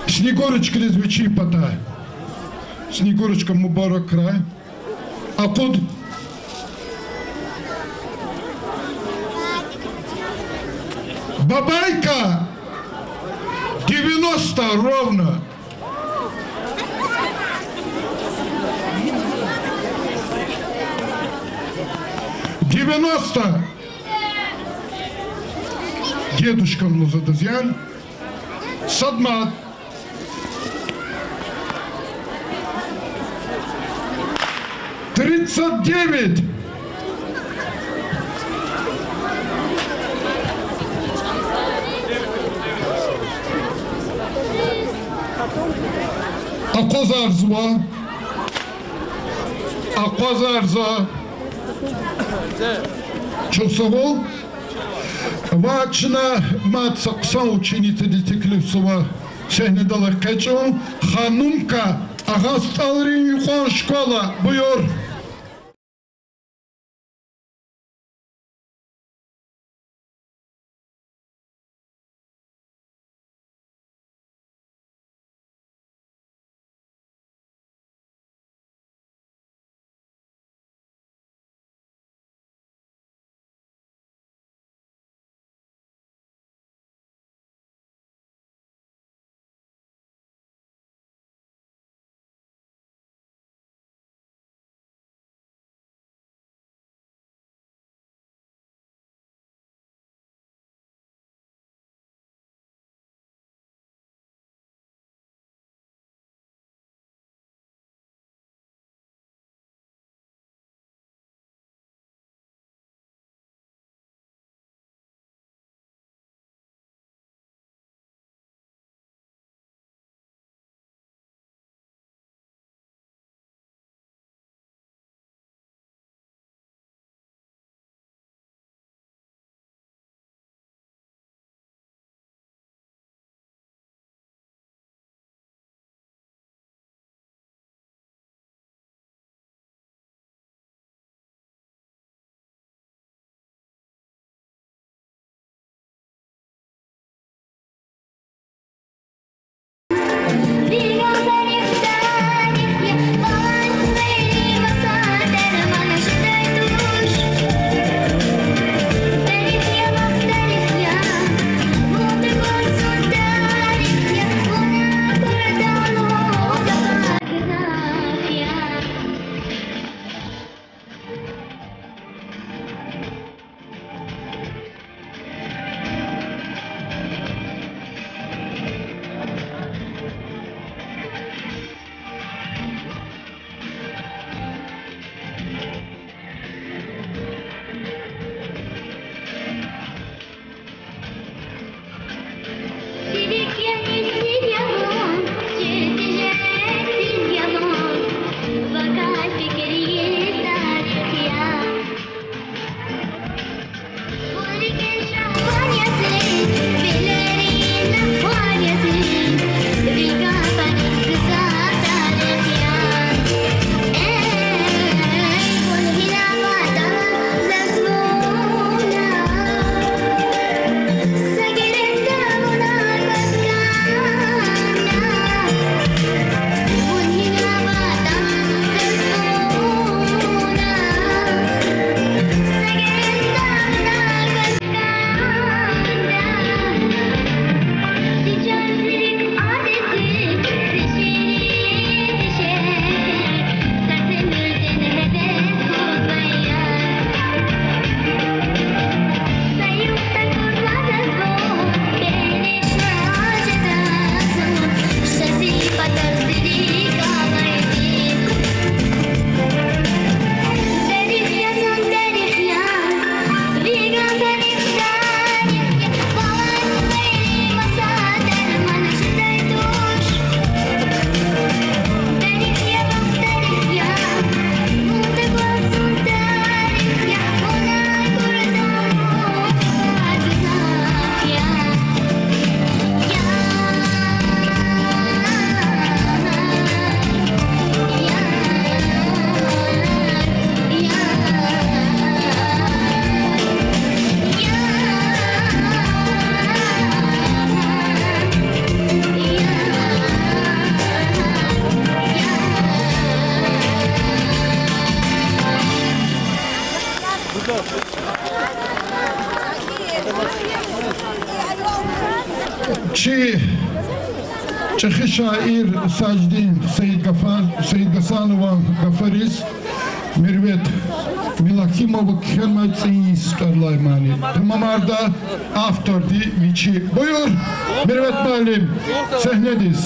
Снегурочкадиз вичин патай. Снегурочка, мубаракрай. Акъуд. Бабайка. Девяносто ровно. Девяносто. Дедушкам лугьуз адаз ян. Сад мад. Тридцать девять. Акъвазарзава. Акъвазарзава. Чухсагъул. Ва чна мад са хъсан ученицадиз теклифзава сегьнедал экъечӀун, ханумка, Агъа СтӀалрин юкьван школа, буюр. ЧӀехи шаир Сажидин Саидгафар-, Саидгасанован гафариз Мервет Мелахимова кхьенвай ЦӀийи йис тӀвар алай мани. Тамамарда авторди вичи. Буюр, Мервет муаллим, сегьнедиз.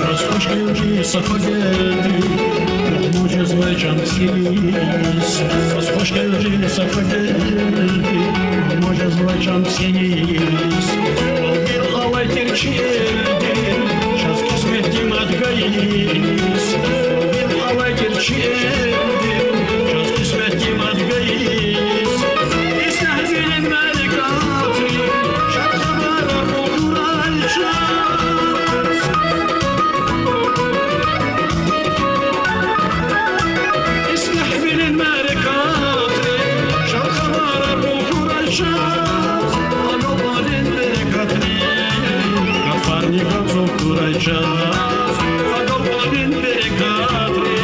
Ваз хуш гелди, сафа гелди, мугьман жезвай чан цӀийи йис. Ваз хуш гелди, сафа гелди, мугьман жезвай чан цӀийи йис. Вал гил авай тир чи элдин, чаз кьисметдин мад гайи йис. Вал гил авай тир чи элдин, чаз кьисметдин мад гайи йис. Ислягьвилин мярекатри, шад хабарар къулурай чаз. Ислягьвилин мярекатри, шад хабарар къулурай чаз. Агалкьунрин берекатри, гатфарни гваз зултурай чаз. Агалкьунрин берекатри,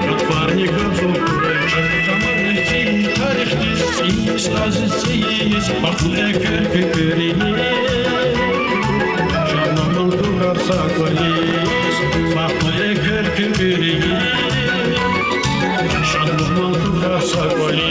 гатфарни гваз зултурай чаз. Тамам мегьти тарихдиз, цӀийи йис, азиз цӀийи йис, бахтлу эквер куь куьруьниз. Шад мугьман хьухь гьар са кӀвализ, бахтлу эквер куь куьруьниз. Шад мугьман хьухь гьар са кӀвализ.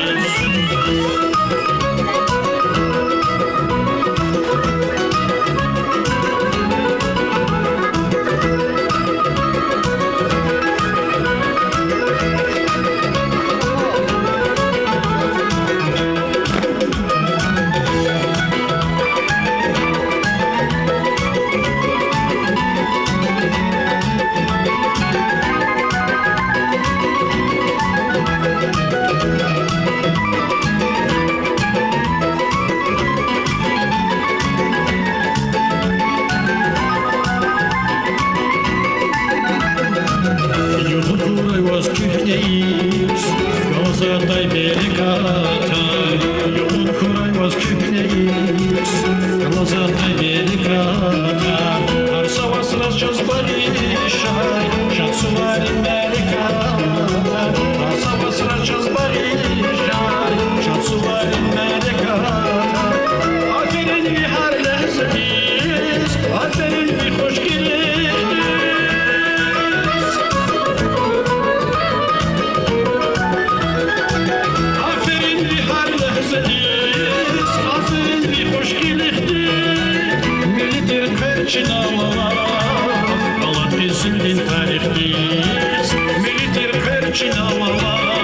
Югъ хьурай ваз куьгьне йис, галаз атай берекатар. Югъ хьурай ваз куьгьне йис, галаз атай берекатар. Гьар са вацраз чаз баришар, шад суварин мярекатар. Гьар са вацраз чаз баришар, шад суварин мярекатар. Аферин ви гьар лягьзадиз, аферин ви хушгилихъ Аферин ви гьар лягьзадиз, аферин ви хушгилихдиз. Милли тир хъвер чна валай, алад къизилдин тарихдиз. Милли тир хъвер чна валай,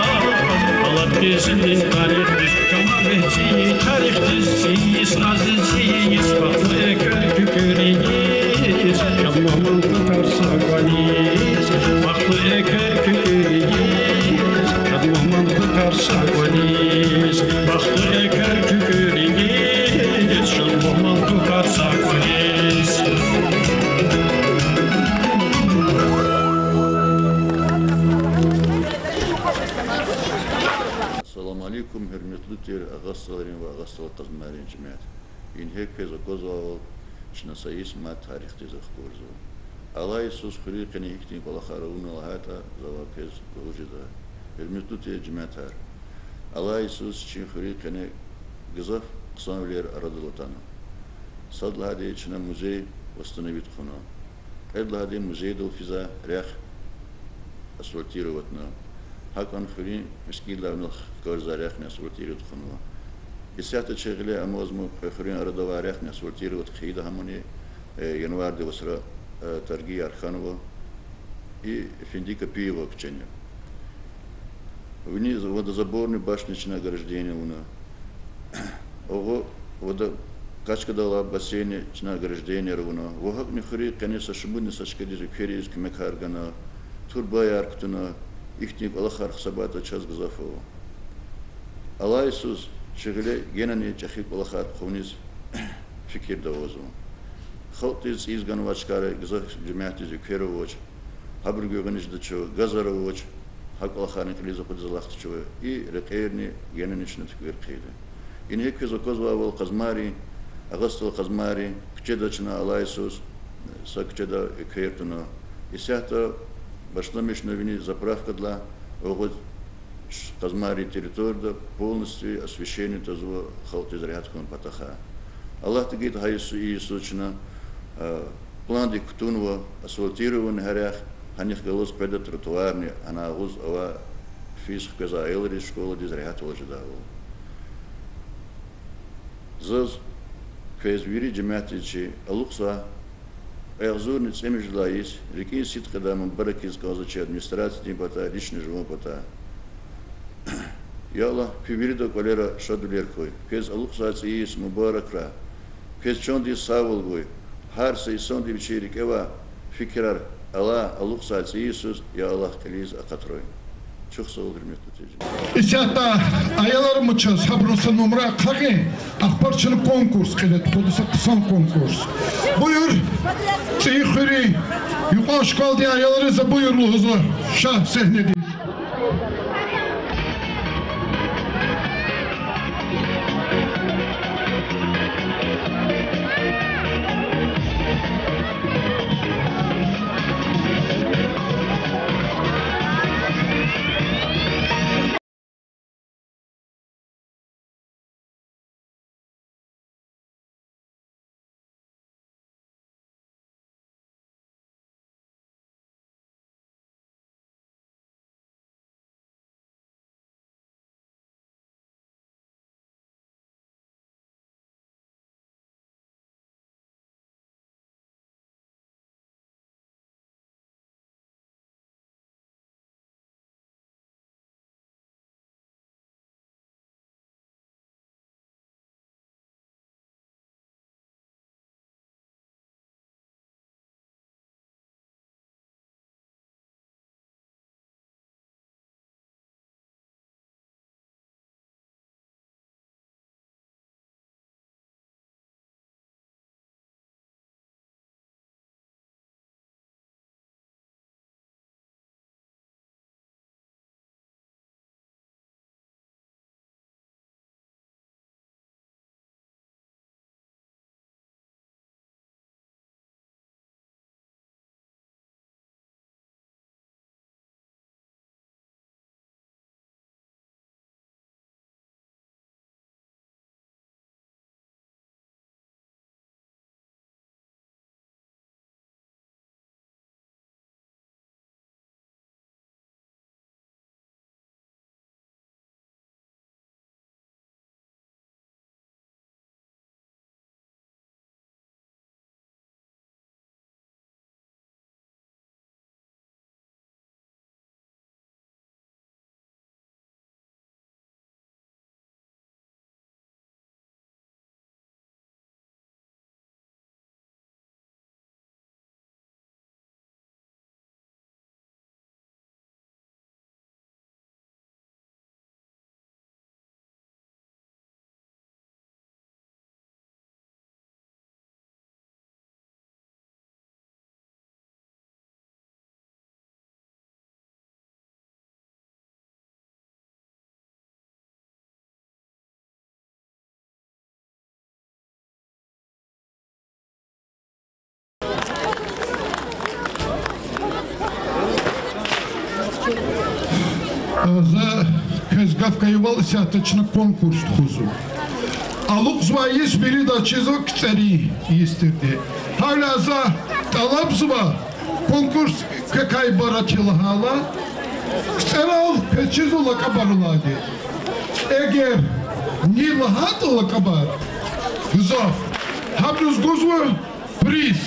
алад къизилдин тарихдиз. Тамам мегьти тарихдиз, цӀийи йис, азиз цӀийи йис, бахтлу эквер куь куьруьниз. Шад мугьман хьухь гьар са кӀвализ, бахтлу эквер куь куьруьниз. Шад мугьман хьухь гьар са кӀвализ, бахтлу эквер куь куьруьниз. Шад мугьман хьухь гьар са кӀвализ. Ассаламу алейкум, гьуьрметлу тир Агъа СтӀалрин ва Агъа СтӀал Къазмайрин жемят. Ингье квез аквазвайвал, чна са йис мад тарихдиз ахкурзава. Алай йисуз хуьруьн къене гьихьтин кӀвалахар авуна лагьайтӀа, завай квез лугьуз жеда. Гьуьрметлу тир жемятар, алай йисуз чи хуьруьн къене гзаф хъсанвилер арадал атана. Сад лагьайди, чна музей восстановить хъувуна. Кьвед лагьайди, музейдал физвай рехъ асфальтировать авуна. ГьакӀни хуьруьн мискӀиндилай вуна хкажзавай рехъни асфальтировать хъувунва. Исятда чи гъиле амазма, кьве хуьруьн арада авай рехъни асфальтировать хъийида гьамани, э, январди вацра, э, торгияр хьанва. И Эфенди Капиеван куьчени. Вини водозаборный башня чна ограждение авуна. Агъу вода Качкадал алай бассейнни чна ограждениеяр авуна ва гьакӀни хуьруьн къене са шумудни са чкадиз уьлквейриз куьмекар гана, турбаяр кутуна, ихьтин кӀвалахар гьисабайтӀа чаз гзаф ава. Алай йисуз чи гъиле генани чӀехи кӀвалахар хъувуниз фикирда авазва. Халкьдиз цӀийиз ганвай чкайра гзаф жемятдиз уьлквер авач, гьабуру гуьгъуьниз жеда чав, газар авач, гьа кӀвалахарни кьилиз акъудиз алахъда чав, и рекьерни генани чна туькӀуьр хъийида. Ингье квез аквазвайвал, Къазмайрин, Агъа СтӀал Къазмайрин куьчеда чна алай йисуз са куьчеда уьлквер туна. Исятда башламишна вини заправкадилай агъуз Къазмайрин территорияда полностью освещение твазва халкьдиз регьят хьун патахъай. Аллагьди гайитӀа гьа йису, и йисуз чна пландик кутунва, асфальтирование гьа рехъ, гьанихъ галаз къведа тротуарни, гьана агъуз авай физ хквезвай аялриз школадиз регьятвал жедайвал. Заз квез, вири жемятдиз чи алукьзавай кьве агъзурни цӀемуьжуьд лагьай йис рикӀин сидкьидай мубаракиз кӀанзава чи администрациядин патай, лично жуван патай. Я Аллагь, куь вирида кӀвалера шадвилер хьуй, квез алукьзавай цӀийи йис мубаракрай, квез чандин сагъвал гуй, гьар са инсанди вичин рикӀевай фикирар алай алукьзавай цӀийи йисуз, я Аллагь, кьилиз акъатруй. Чухсагъул, гьуьрметлу тежи. Исятда аялар амачиз гьабурун са нумра ахъайин, ахпа чна конкурс кьиле тухуда, са хъсан конкурс. Буюр, ЦӀийи хуьруьн юкьван школадин аялриз буюр лугьузва ша сегьнедиз. За квез гаф гайивал, исятда чна конкурс тухузва. Алукьзавай йис виридаз чизва КцӀарин йис тирди. Гьавиляй за тӀалабзава конкурс квекай ибарат я лагьайла, КцӀарал квез чизва лакӀабар алайди. Эгер ни лагьайтӀа лакӀабар гзаф, гьабуруз гузва приз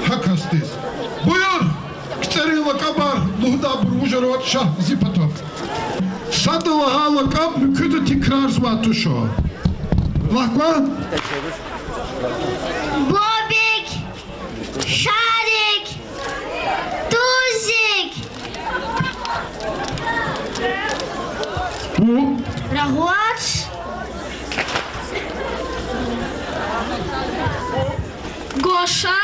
гьа касдиз. Буюр, КцӀарин лакӀабар лугьудайбур вужар аватӀа, ша зи патав. Сад лагьай лакӀаб муькуьда тикрарзавай туш. Лагь кван. Бобик, Шарик, Тузик. Бу? Рагъвац. Гоша,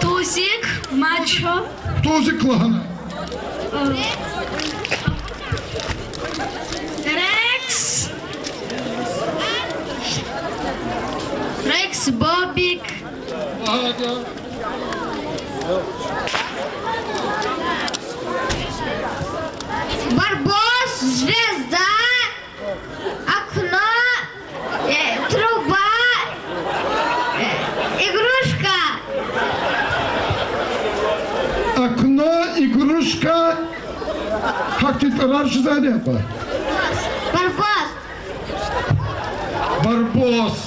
Тузик, Мачо. Тузик лагьана. Рекс. Рекс, Бобик. Барбос, Звезда, Окно, э, Труба, э, Игрушка. Окно, Игрушка. Гьахьтин тӀварар жезвайди я кьван? Барбос. Барбос.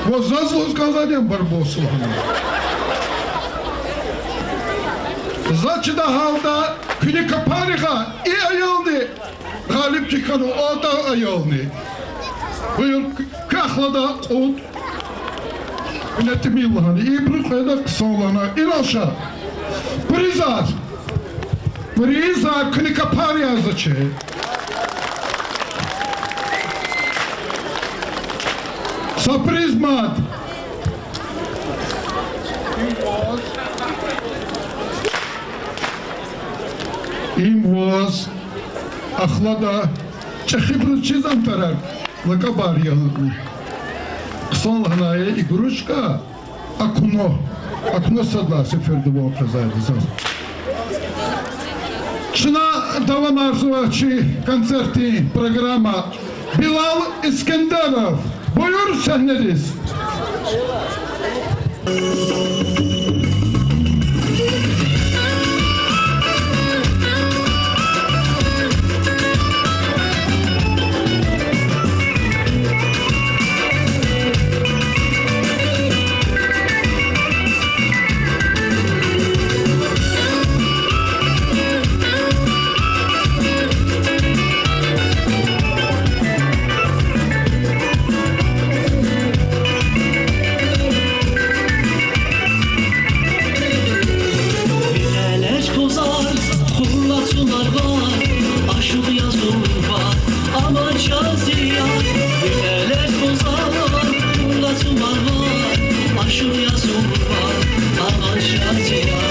Ва заз лугьуз кӀанзавайди я Барбос лагьана. Заз чидай гьалда куьне капарихъ и аялни гъалибчи хьанва, атай аялни. Буюр, квехъ лагьана кьуд. Куьне тӀимил лагьана, ибуру кьведа хъсан лагьана. Инал ша. Призар. Призар куьне капар язавачир. Са приз мад. Им ваз ахлада чӀехибуруз чизвай тӀварар, лакӀабар я. Хъсан лагьанай игрушка, окно. Окно сад лагьай сеферда ван къвезвайди я заз. Чна давамарзава чи концертдин программа. Билал Искендеров, буюр сегьнедиз. Вилелер тузар, хурла цунар вар, ашукь я зун вар, аман чаз я. Вилелер тузар, хурла цунар вар, ашукь я зун вар, аман чаз я.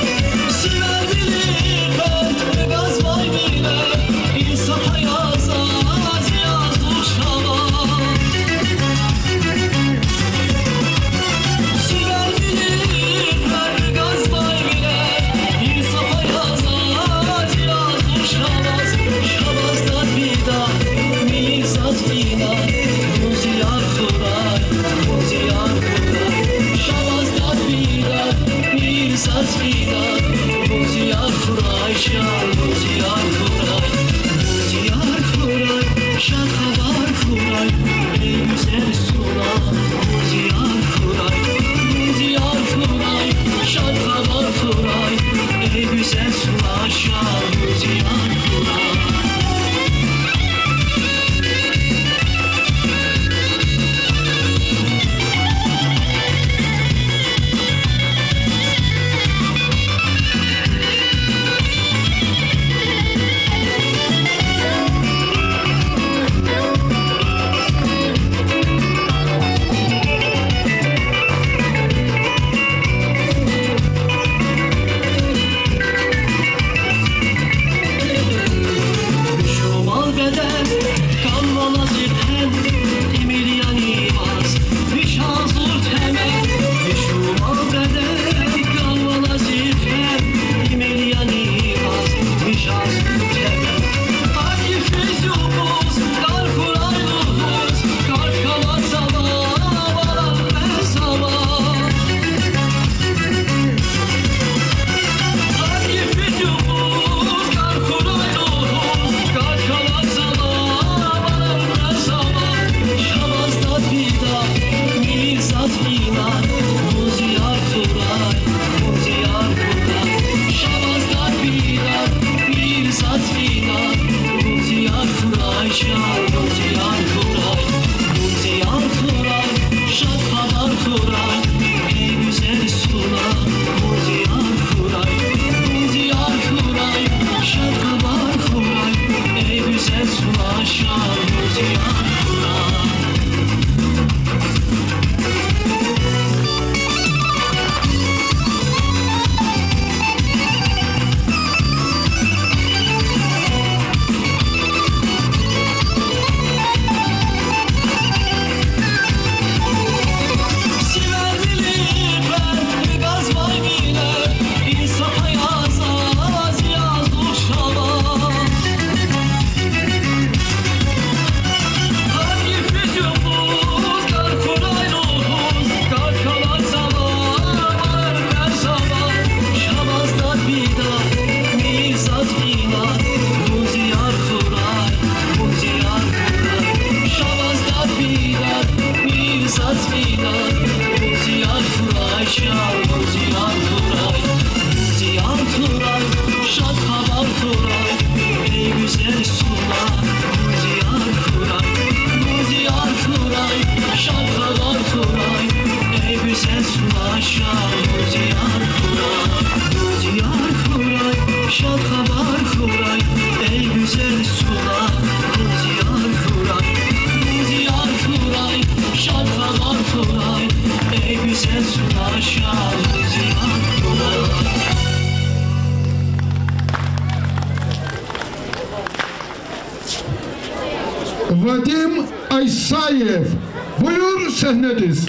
Сивер виликъвер вегьезвай вилер, инсаф ая заз язух шаваз. Шад хабар хьурай, эй гуьзел сура, бузияр хьурай, бузияр хьурай, шад хабар хьурай, эй гуьзел сура, шад бузияр хьурай. Шад музиар хьурай, музиар хьурай, шад хабар хьурай, эй гуьзел сура. Музиар хьурай, музиар хьурай, шад хабар хьурай, эй гуьзел сура. Шад музиар хьурай, музиар хьурай, шад хабар хьурай, эй гуьзел сура. Музиар хьурай, музиар хьурай, шад хабар хьурай, эй гуьзел сура. Шад музиар хьурай. Вадим Айсаев, буюр сегьнедиз.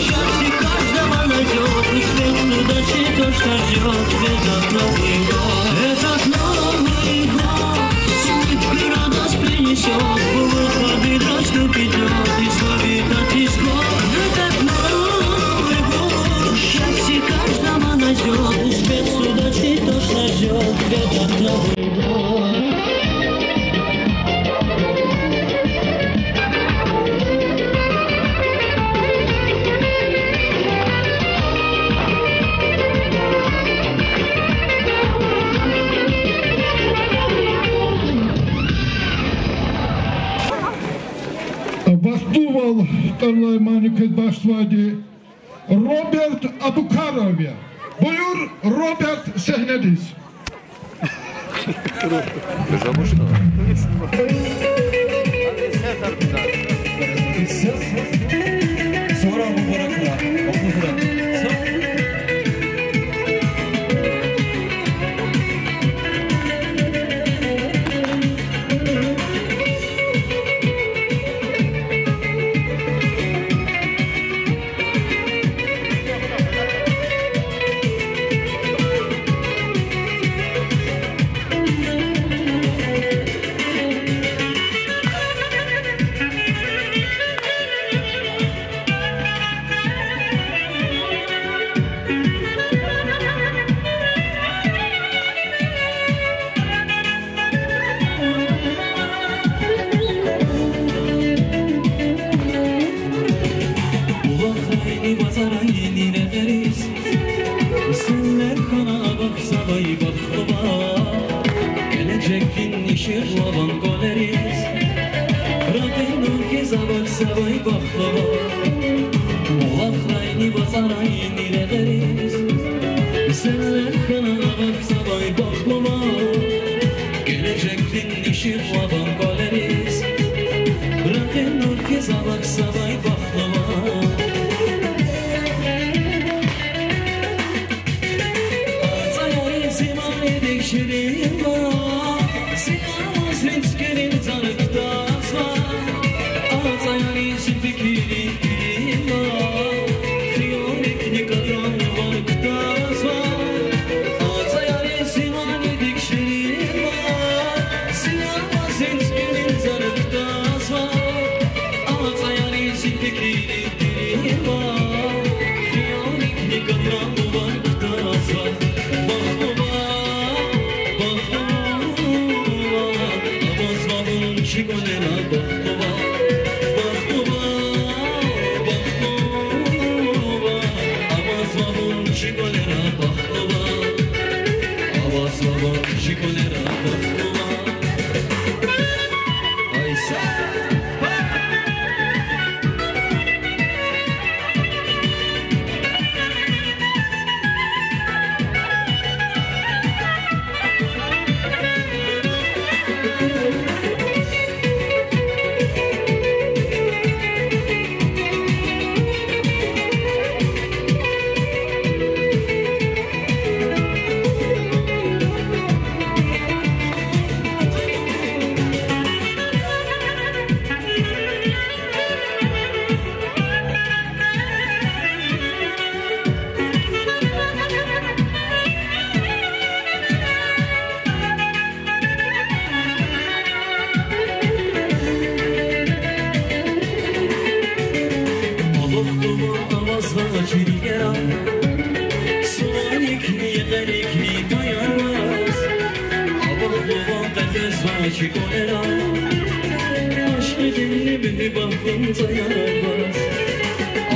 Счастье каждого найдёт, успех, удачи то, что ждёт этот Новый год. Этот Новый год с улыбкой радость принесёт, улыбка бедра стук идёт, и славит от исход. Этот Новый год счастье каждого найдёт, успех, удачи то, что ждёт этот Новый год. Вахтунивал тӀвар алай мани квез бахшзавайди Роберт Абукаров я. Буюр, Роберт, сегьнедиз. Вацӏарайни регъуьриз, сенлай хьана авахьзавай бахтлувал, гележегдин ишигъ авай кӏвалериз, ракъин нур хьиз авахьзавай бахтлувал. Ацӏаяри зи манидик ширинвал, зи авазрин цуькверин зар кутазва. Ацӏаяри зи фикирин деринвал, хиялрикни катранвал кутазва. Ацӏаяри зи манидик ширинвал, зи авазрин цуькверин зар кутазва. Ацӏаяри зи фикирин деринвал, хиялрикни катранвал кутазва. Бахтлувал, бахтлувал, авазва вун чи кӏвалера, бахтлувал. Бахтлувал, бахтлувал, авазва вун чи кӏвалера, бахтлувал. Авазва вун чи кӏвалера, бахтлувал. Ай са! Алукьдувал авазва чи рикӏера, суваникни, екьерикни паяр гваз. Алукьдувал къекъвезва чи кӏвалера, ашкъидинни муьгьуьббатдин цӏаяр гваз.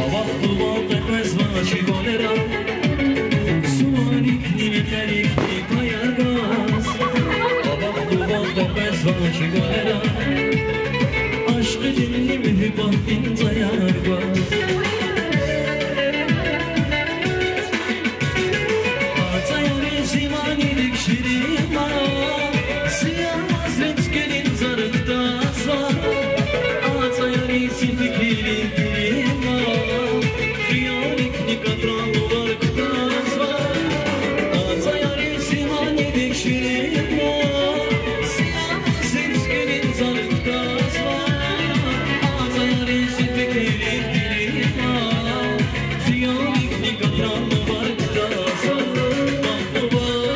Алукьдувал къекъвезва чи кӏвалера, суваникни, екьерикни паяр гваз. Алукьдувал къекъвезва чи кӏвалера, ашкъидинни муьгьуьббатдин цӏаяр гваз. Ацӏаяри зи манидик ширинвал, зи авазрин цуькверин зар кутазва. Ацӏаяри зи фикирин деринвал, хиялрикни катранвал кутазва. Ацӏаяри зи манидик ширинвал, зи авазрин цуькверин зар кутазва. Ацӏаяри зи фикирин деринвал, хиялрикни катранвал кутазва. Бахтлувал,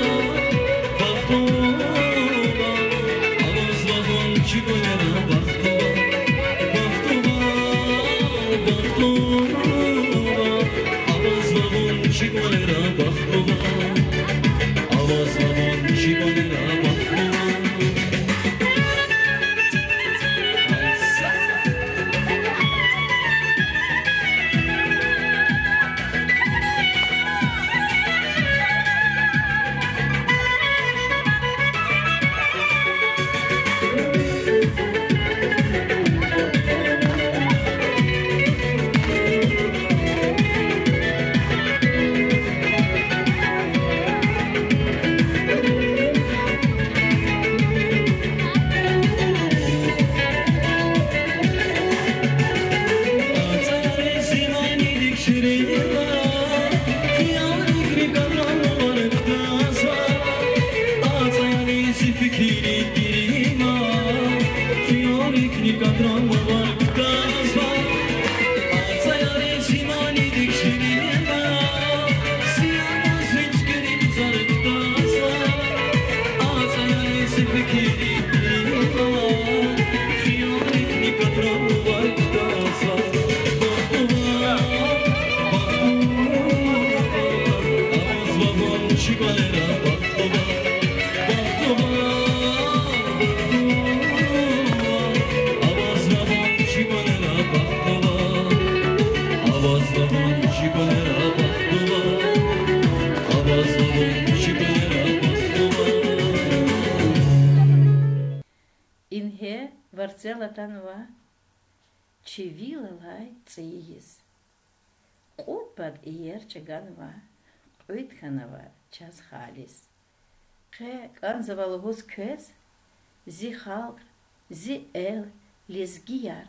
бахтлувал, авазва вун чи кӏвалера, бахтлувал. Бахтлувал, бахтлувал, авазва вун чи кӏвалера, бахтлувал. Авазва вун чи кӏвалера, бахтлувал. Ингье варцел атанва Чи вил алай цӀийи йис. Кьуд Пад иер чӀаганва, кьуьд хьанва чаз халис. Къе кӀанзава лугьуз квез, зи халкь, зи эл, лезгияр.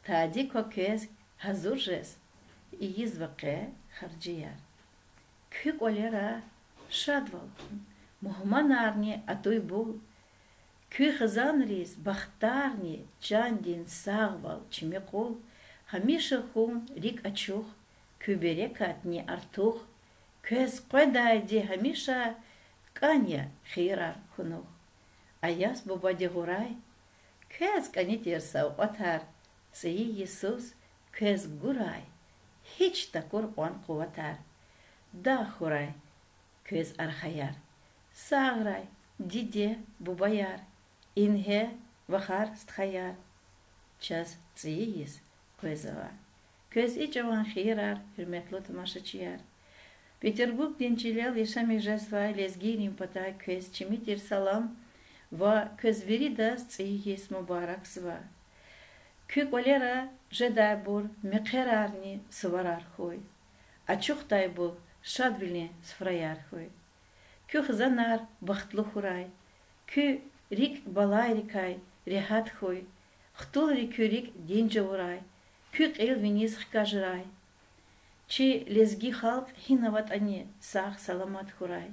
Тади кваз квез гьазур жез ийизва къе харжияр. Куь кӀвалера шадвал, мугьманарни атуй бул. Куь хизанриз бахтарни, чандин сагъвал, чими къул. Гьамиша хьун рикӀ ачух, куь берекатни артух. Квез къведайди гьамиша кӀан я хийирар хьунухь. Аяс бубади гъурай, квез кӀани тир савкьватар, цӀийи йисуз квез гурай гьич такур кьван къуватар. Дагъ хьурай квез архаяр, сагърай диде-бубаяр, ингье вахар-стхаяр. Чаз цӀийи йис къвезава. Квез и чӀаван хийирар, гьуьрметлу тамашачияр! Петербургдин чилел яшамиш жезвай лезгийрин патай квез чими тир салам ва квез виридаз цӀийи йис мубаракзава. Куь кӀвалера жедайбур мехъерарни суварар хьуй, ачухдайбур шадвилин суфраяр хьуй. Куь хизанар бахтлу хьурай, куь рикӀ балайрикай регьят хьуй, хтулри куь рикӀ динж авурай, куь кьил виниз хкажрай. Чи лезги халкь гьина аватӀани сагъ-саламат хьурай.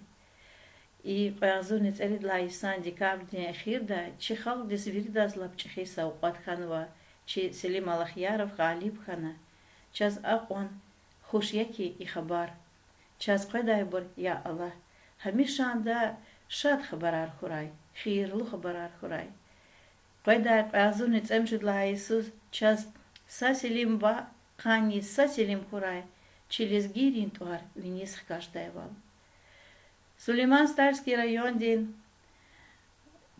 И кьве агъзурни цӀерид лагьай йисан декабрдин эхирдай чи халкьдиз виридаз лап чӀехи савкьват хьанва, чи Селим Аллахъяров гъалиб хьана. Чаз акьван хуш я хьи и хабар. Чаз къведайбур, я Аллагь, гьамишанда шад хабарар хьурай, хийирлу хабарар хьурай. Къведай кьве агъзурни цӀемуьжуьд лагьай йисуз чаз са Селим ваъ, къанни са Селим хьурай, чи лезгийрин тӀвар виниз хкаждайвал. Сулейман-Стальский райондин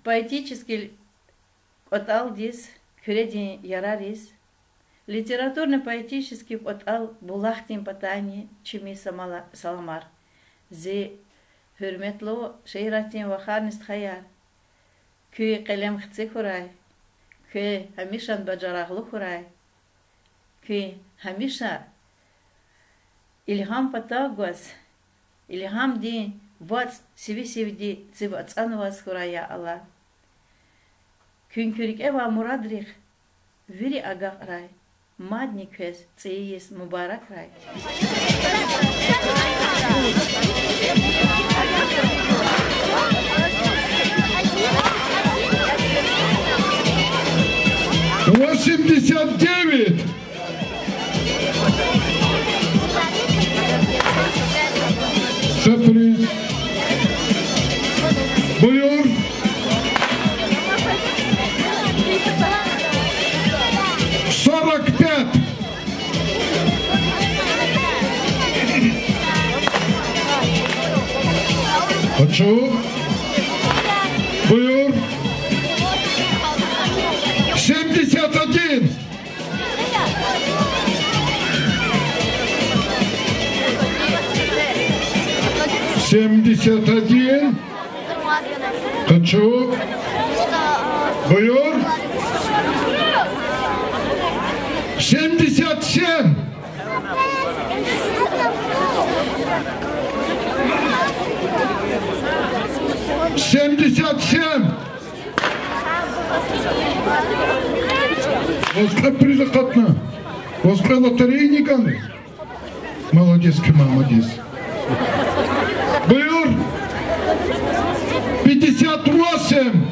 поэтический кӀватӀалдиз, Куьредин ярариз, литературно-поэтический кӀватӀал Булахдин патайни чими самала-, саламар. Зи гьуьрметлу шаиррин вахарни стхаяр, куь къелем хци хьурай, куьн гьамишанда бажарагълу хьурай, куьн гьамиша илгьам патав гваз, илгьамдин вацӀ сиве-сивди цив ацӀанваз хьурай, я Аллагь. Куьн куь рикӀе авай мурадрихъ вири агакьрай, мадни квез цӀийи йис мубаракрай. Восемьдесят девять. Сюрприз. Буюр. Сорок пять. Ачух. Буюр. Семьдесят один. Семьдесят один. Къачу. Буюр. Семьдесят семь. Семьдесят семь. Ваз кьве приз акъатна. Ваз кьве лотерейный гана. Молодец, куь мамадиз. Буюр. Пятьдесят восемь.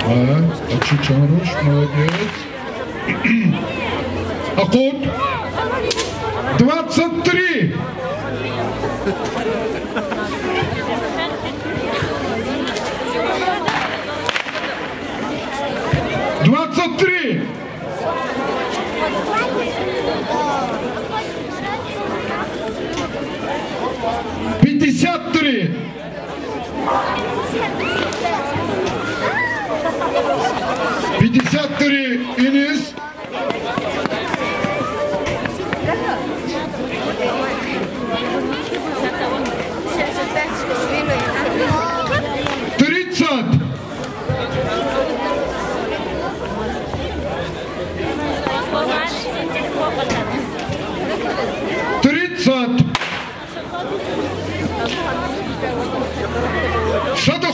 А, Ачу Чанруш, молодец. Акъуд. Двадцать три. Двадцать три. Пятьдесят три. Пятьдесят три иниз.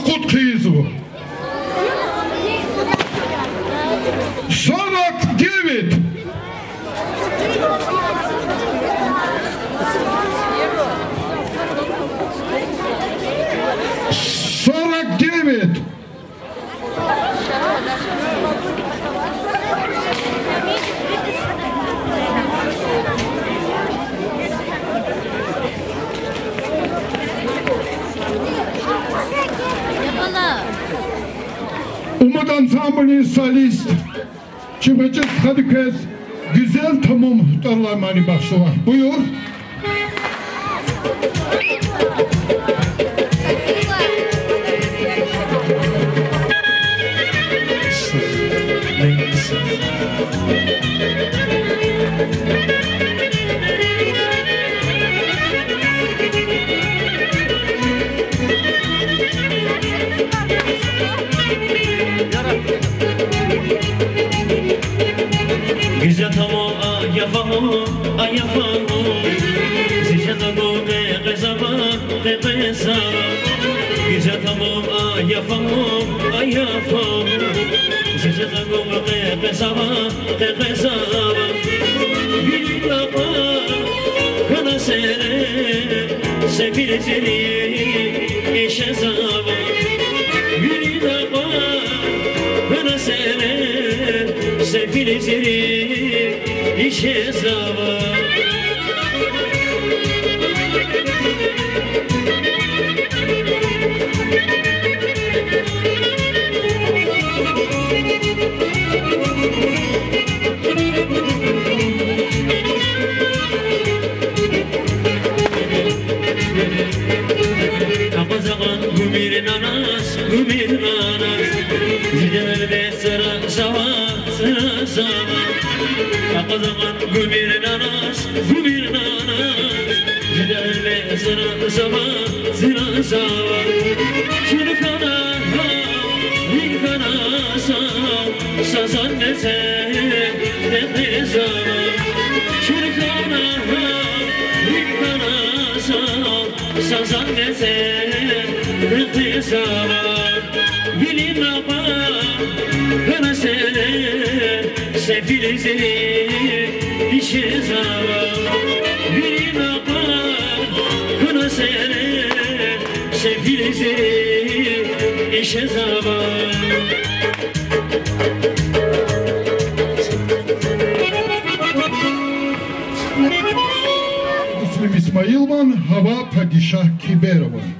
кьуд хъийизва. Сорок девять. Сорок девять. Умуд ансамблдин солист Чебгъечиз стхади квез Гуьзел тамум тӀвар алай мани бахшзава. Буюр. Гуьзел тамум, ая фагьум, ая фагьум, зи жеда гун къекъвезава, къекъвезава. Гуьзел тамум, ая фагьум, ая фагьум, зи жеда гун къекъвезава, къекъвезава. Вилин накъвар хьана сере, сефил зирик ишезава. Вилин накъвар хьана сере, сефил зирик ишезава. Акъваза кьван гумир нанас, гумир нанас, зи жеда гьелбет зира зава, зира зава. Акъваза кьван гумир нанас, гумир нанас, зи жеда гьелбет зира зава, зира зава. Чун хьана гьал, вун хьана сал, сазан мецел къекъвезава. Чун хьана гьал, вун хьана сал, сазан мецел къекъвезава. Вилин накъвар хьана сере, сефил зирик ишезава. Вилин накъвар хьана сере, сефил зирик ишезава. Муслим Исмаилован, Гьава падишагь Киберован.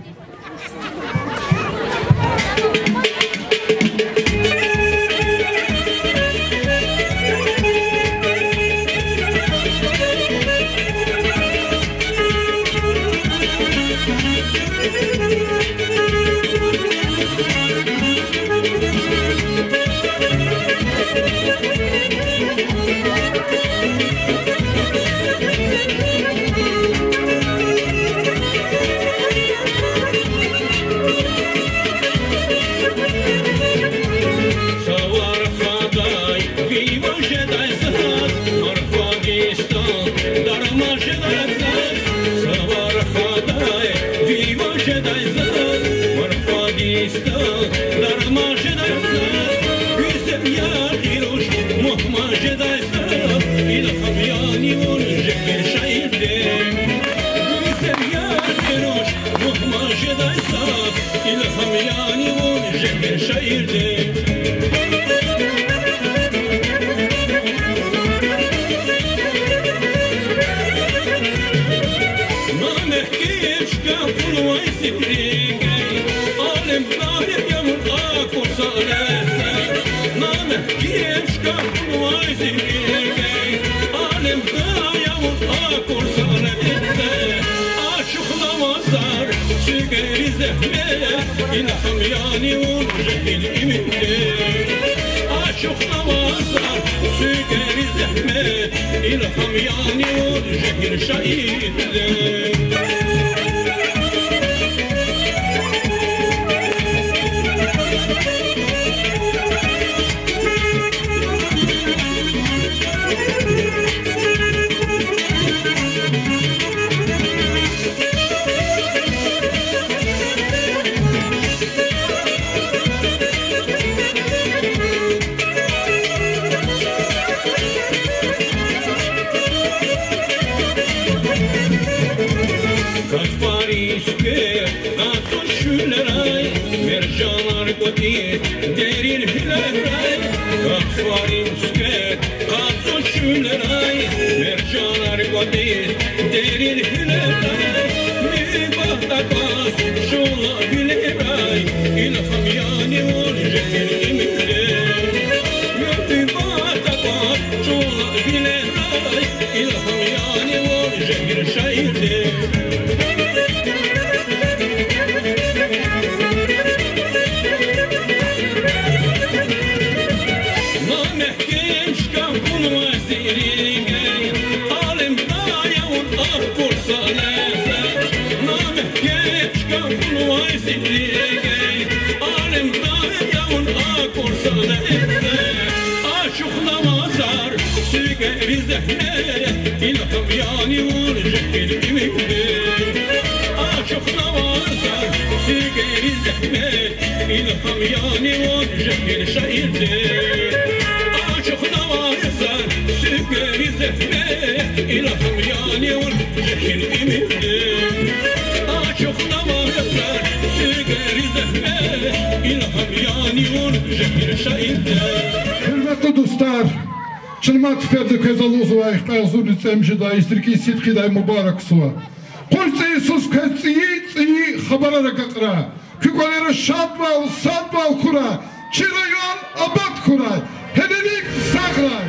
Са варфадай виво жедай заз, варфадистан дарман жедай заз. Са варфадай виво жедай заз, варфадистан дарман жедай заз. Гуьзел яргъи руш мугьман жедай заз, илгьам яни вун жегьил шаирдин. Гуьзел яргъи руш мугьман жедай заз, илгьам яни вун жегьил шаирдин. Намек гишка пулвай сивриге, алем тарих я вун акур са лезге. Намек гишка пулвай сивриге, алем тарих я вун акур са лезге. Ашукьнавазар суьгьуьриз зегьмет, илгьам яни вун жегьил иминде. Ашукьнавазар суьгьуьриз зегьмет, илгьам яни вун жегьил шаирде. Алемдайни авун акур садаза, ачухнава зар суьгьбетдин зегьмет, илгьам яни вун жегьил имидин. Ачухнава зар суьгьбетдин зегьмет, илгьам яни вун жегьил шаирдин. Ачухнава зар суьгьбетдин зегьмет, илгьам яни вун жегьил имидин. Ачухнава зар суьгьбетдин зегьмет, илгьам яни вун жегьил шаирдин. Гьуьрметлу дустар, чна мад сеферда квез алукьзавай кьве агъзурни цӀемуьжуьд лагьай сидкьидай мубаракзава. Къуй цӀийи йисуз квез цӀийи-цӀийи хабарар агакьрай. Куь кӀвалера шадвал, садвал хьурай, чи район абад хьурай. Гьелелиг сагърай.